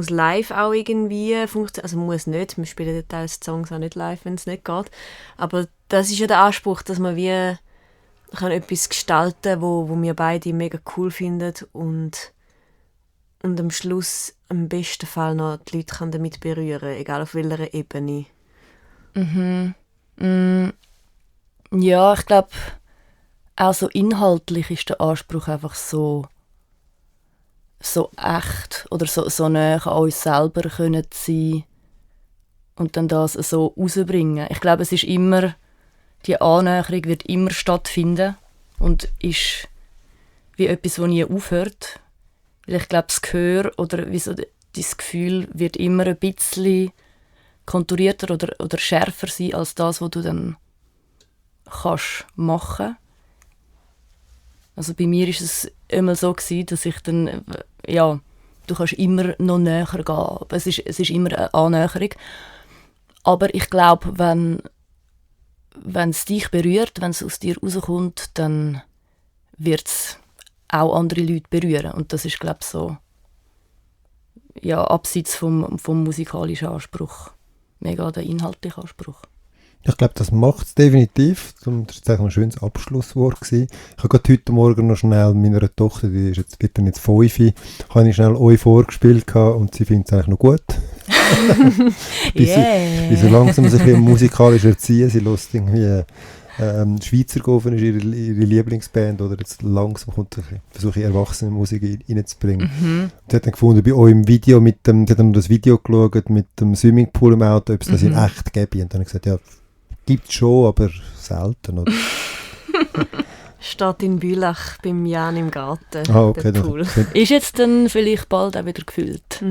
live auch irgendwie funktionieren. Also muss nicht, wir spielen teils Songs auch nicht live, wenn es nicht geht. Aber das ist ja der Anspruch, dass man wie kann etwas gestalten, wo wir beide mega cool finden und am Schluss im besten Fall noch die Leute kann damit berühren, egal auf welcher Ebene. Ja, ich glaube, auch so inhaltlich ist der Anspruch einfach so echt oder so nah an uns selber können sein und dann das so rausbringen. Ich glaube, es ist immer, die Annäherung wird immer stattfinden und ist wie etwas, das nie aufhört. Weil ich glaube, das Gehör oder wie so das Gefühl wird immer ein bisschen konturierter oder schärfer sein als das, was du dann kannst machen. Also bei mir ist es immer so gewesen, dass ich dann, du kannst immer noch näher gehen. Es ist immer eine Annäherung. Aber ich glaube, wenn es dich berührt, wenn es aus dir rauskommt, dann wird es auch andere Leute berühren. Und das ist, glaube ich, so, abseits vom musikalischen Anspruch. Mega der inhaltliche Anspruch. Ich glaube, das macht es definitiv. Das war ein schönes Abschlusswort gewesen. Ich habe gerade heute Morgen noch schnell meiner Tochter, die ist jetzt, wird dann jetzt 5, habe ich schnell euch vorgespielt und sie findet es eigentlich noch gut. Bis sie langsam sich ein bisschen musikalisch erziehen. Sie hört irgendwie Schweizer Gofen ist ihre Lieblingsband oder jetzt langsam versuche ich Erwachsenenmusik reinzubringen. Sie hat dann gefunden, bei euch im Video, sie hat dann das Video geschaut mit dem Swimmingpool im Auto, ob es das in echt gäbe. Und dann habe ich gesagt, ja, gibt es schon, aber selten. Oder? Steht in Bülach beim Jan im Garten, okay, der Pool. Ist jetzt dann vielleicht bald auch wieder gefüllt,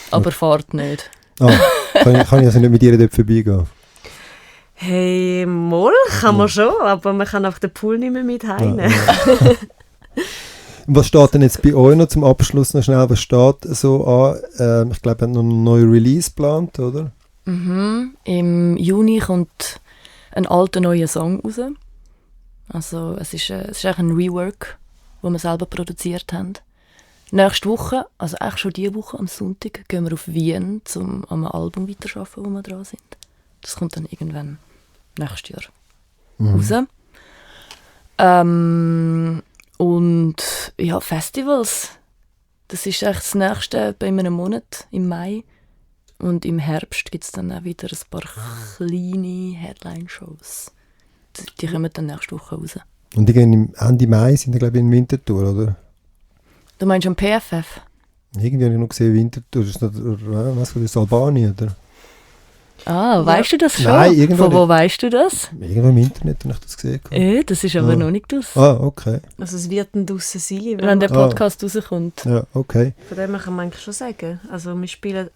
aber fahrt nicht. Kann ich also nicht mit ihr dort vorbeigehen? Hey, mal kann man schon, aber man kann auf den Pool nicht mehr mit heim. Was steht denn jetzt bei euch noch zum Abschluss noch schnell? Was steht so an? Ich glaube, ihr habt noch einen neuen Release geplant, oder? Im Juni kommt ein alter neuer Song raus. Also es ist eigentlich ein Rework, den wir selber produziert haben. Nächste Woche, also eigentlich schon diese Woche am Sonntag, gehen wir auf Wien, um an einem Album weiterzuarbeiten, wo wir dran sind. Das kommt dann irgendwann nächstes Jahr raus. Und ja, Festivals. Das ist eigentlich das nächste bei einem Monat, im Mai. Und im Herbst gibt es dann auch wieder ein paar kleine Headline-Shows. Die kommen dann nächste Woche raus. Und die gehen Ende Mai, sind die, glaube ich, in Winterthur, oder? Du meinst am PFF? Irgendwie habe ich noch gesehen, Winterthur, das ist Albanien, oder? Weißt du das schon? Nein, irgendwo Von wo weißt du das? Irgendwo im Internet habe ich das gesehen. Das ist aber noch nicht aus. Okay. Also es wird dann draussen sein, Wenn der Podcast rauskommt. Ja, okay. Von dem kann man eigentlich schon sagen. Also wir spielen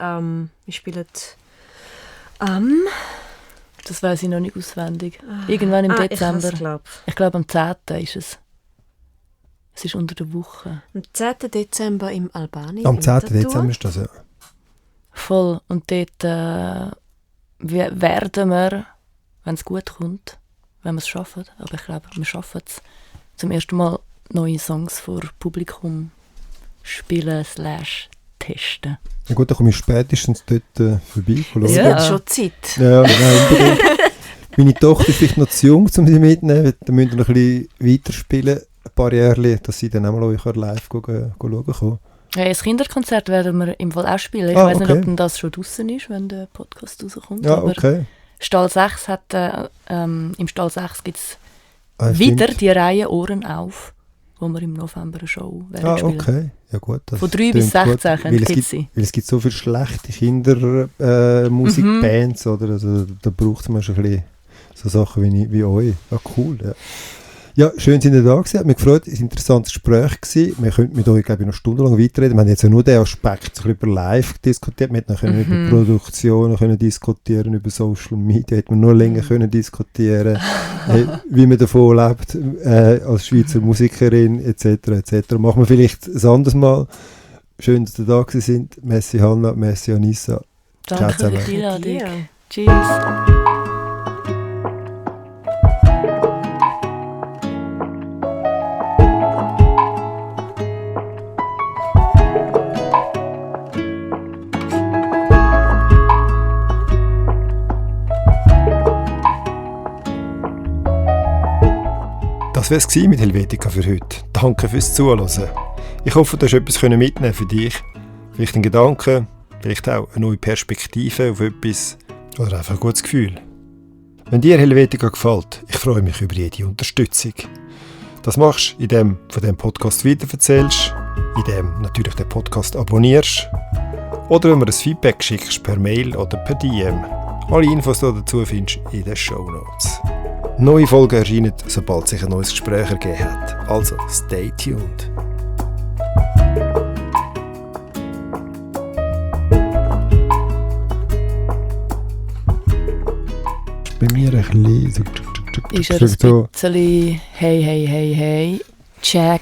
das weiss ich noch nicht auswendig. Irgendwann im Dezember. Ich glaube am 10. ist es. Es ist unter der Woche. Am 10. Dezember im Albanien. Am 10. Dezember ist das, ja. Voll. Und dort werden wir, wenn es gut kommt, wenn wir es schaffen, aber ich glaube, wir schaffen es, zum ersten Mal neue Songs vor Publikum spielen / testen. Ja gut, dann komme ich spätestens dort vorbei. Es wird schon Zeit. Ja, nein, meine Tochter ist vielleicht noch zu jung, um sie mitzunehmen. Dann müssen wir noch ein bisschen weiterspielen, ein paar Jahre, dass sie dann auch mal live schauen kann. Ja, das Kinderkonzert werden wir im Fall auch spielen. Ich weiss nicht, ob denn das schon draussen ist, wenn der Podcast rauskommt. Ja, okay. Stall 6 hat, im Stall 6 gibt es wieder stimmt. Die Reihe Ohren auf, wo wir im November eine Show werden spielen. Okay. Ja, gut, von 3 bis 16 können Kids sein. Weil es gibt so viele schlechte Kindermusikbands, oder? Also, da braucht es mal schon ein bisschen so Sachen wie euch. Cool, ja. Ja, schön, sind ihr da gewesen. Hat mich gefreut. Es war ein interessantes Gespräch gewesen. Wir könnten mit euch, glaube ich, noch stundenlang weiterreden. Wir haben jetzt ja nur den Aspekt so über live diskutiert. Wir hätten über Produktionen können diskutieren, über Social Media. Hätten wir noch länger können diskutieren, wie man davon lebt, als Schweizer Musikerin, etc. Machen wir vielleicht ein anderes Mal. Schön, dass ihr da gewesen sind. Merci Hanna, merci Anissa. Danke für die Einladung. Tschüss. Das war es mit Helvetica für heute. Danke fürs Zuhören. Ich hoffe, du hast etwas mitnehmen für dich. Vielleicht einen Gedanken, vielleicht auch eine neue Perspektive auf etwas oder einfach ein gutes Gefühl. Wenn dir Helvetica gefällt, ich freue mich über jede Unterstützung. Das machst du, indem du von diesem Podcast weitererzählst, indem du natürlich den Podcast abonnierst oder wenn du mir ein Feedback schickst per Mail oder per DM. Alle Infos dazu findest du in den Shownotes. Neue Folgen erscheinen, sobald sich ein neues Gespräch ergeben hat. Also, stay tuned. Bei mir ein bisschen so... Ist er ein bisschen hey, hey, hey, hey, check.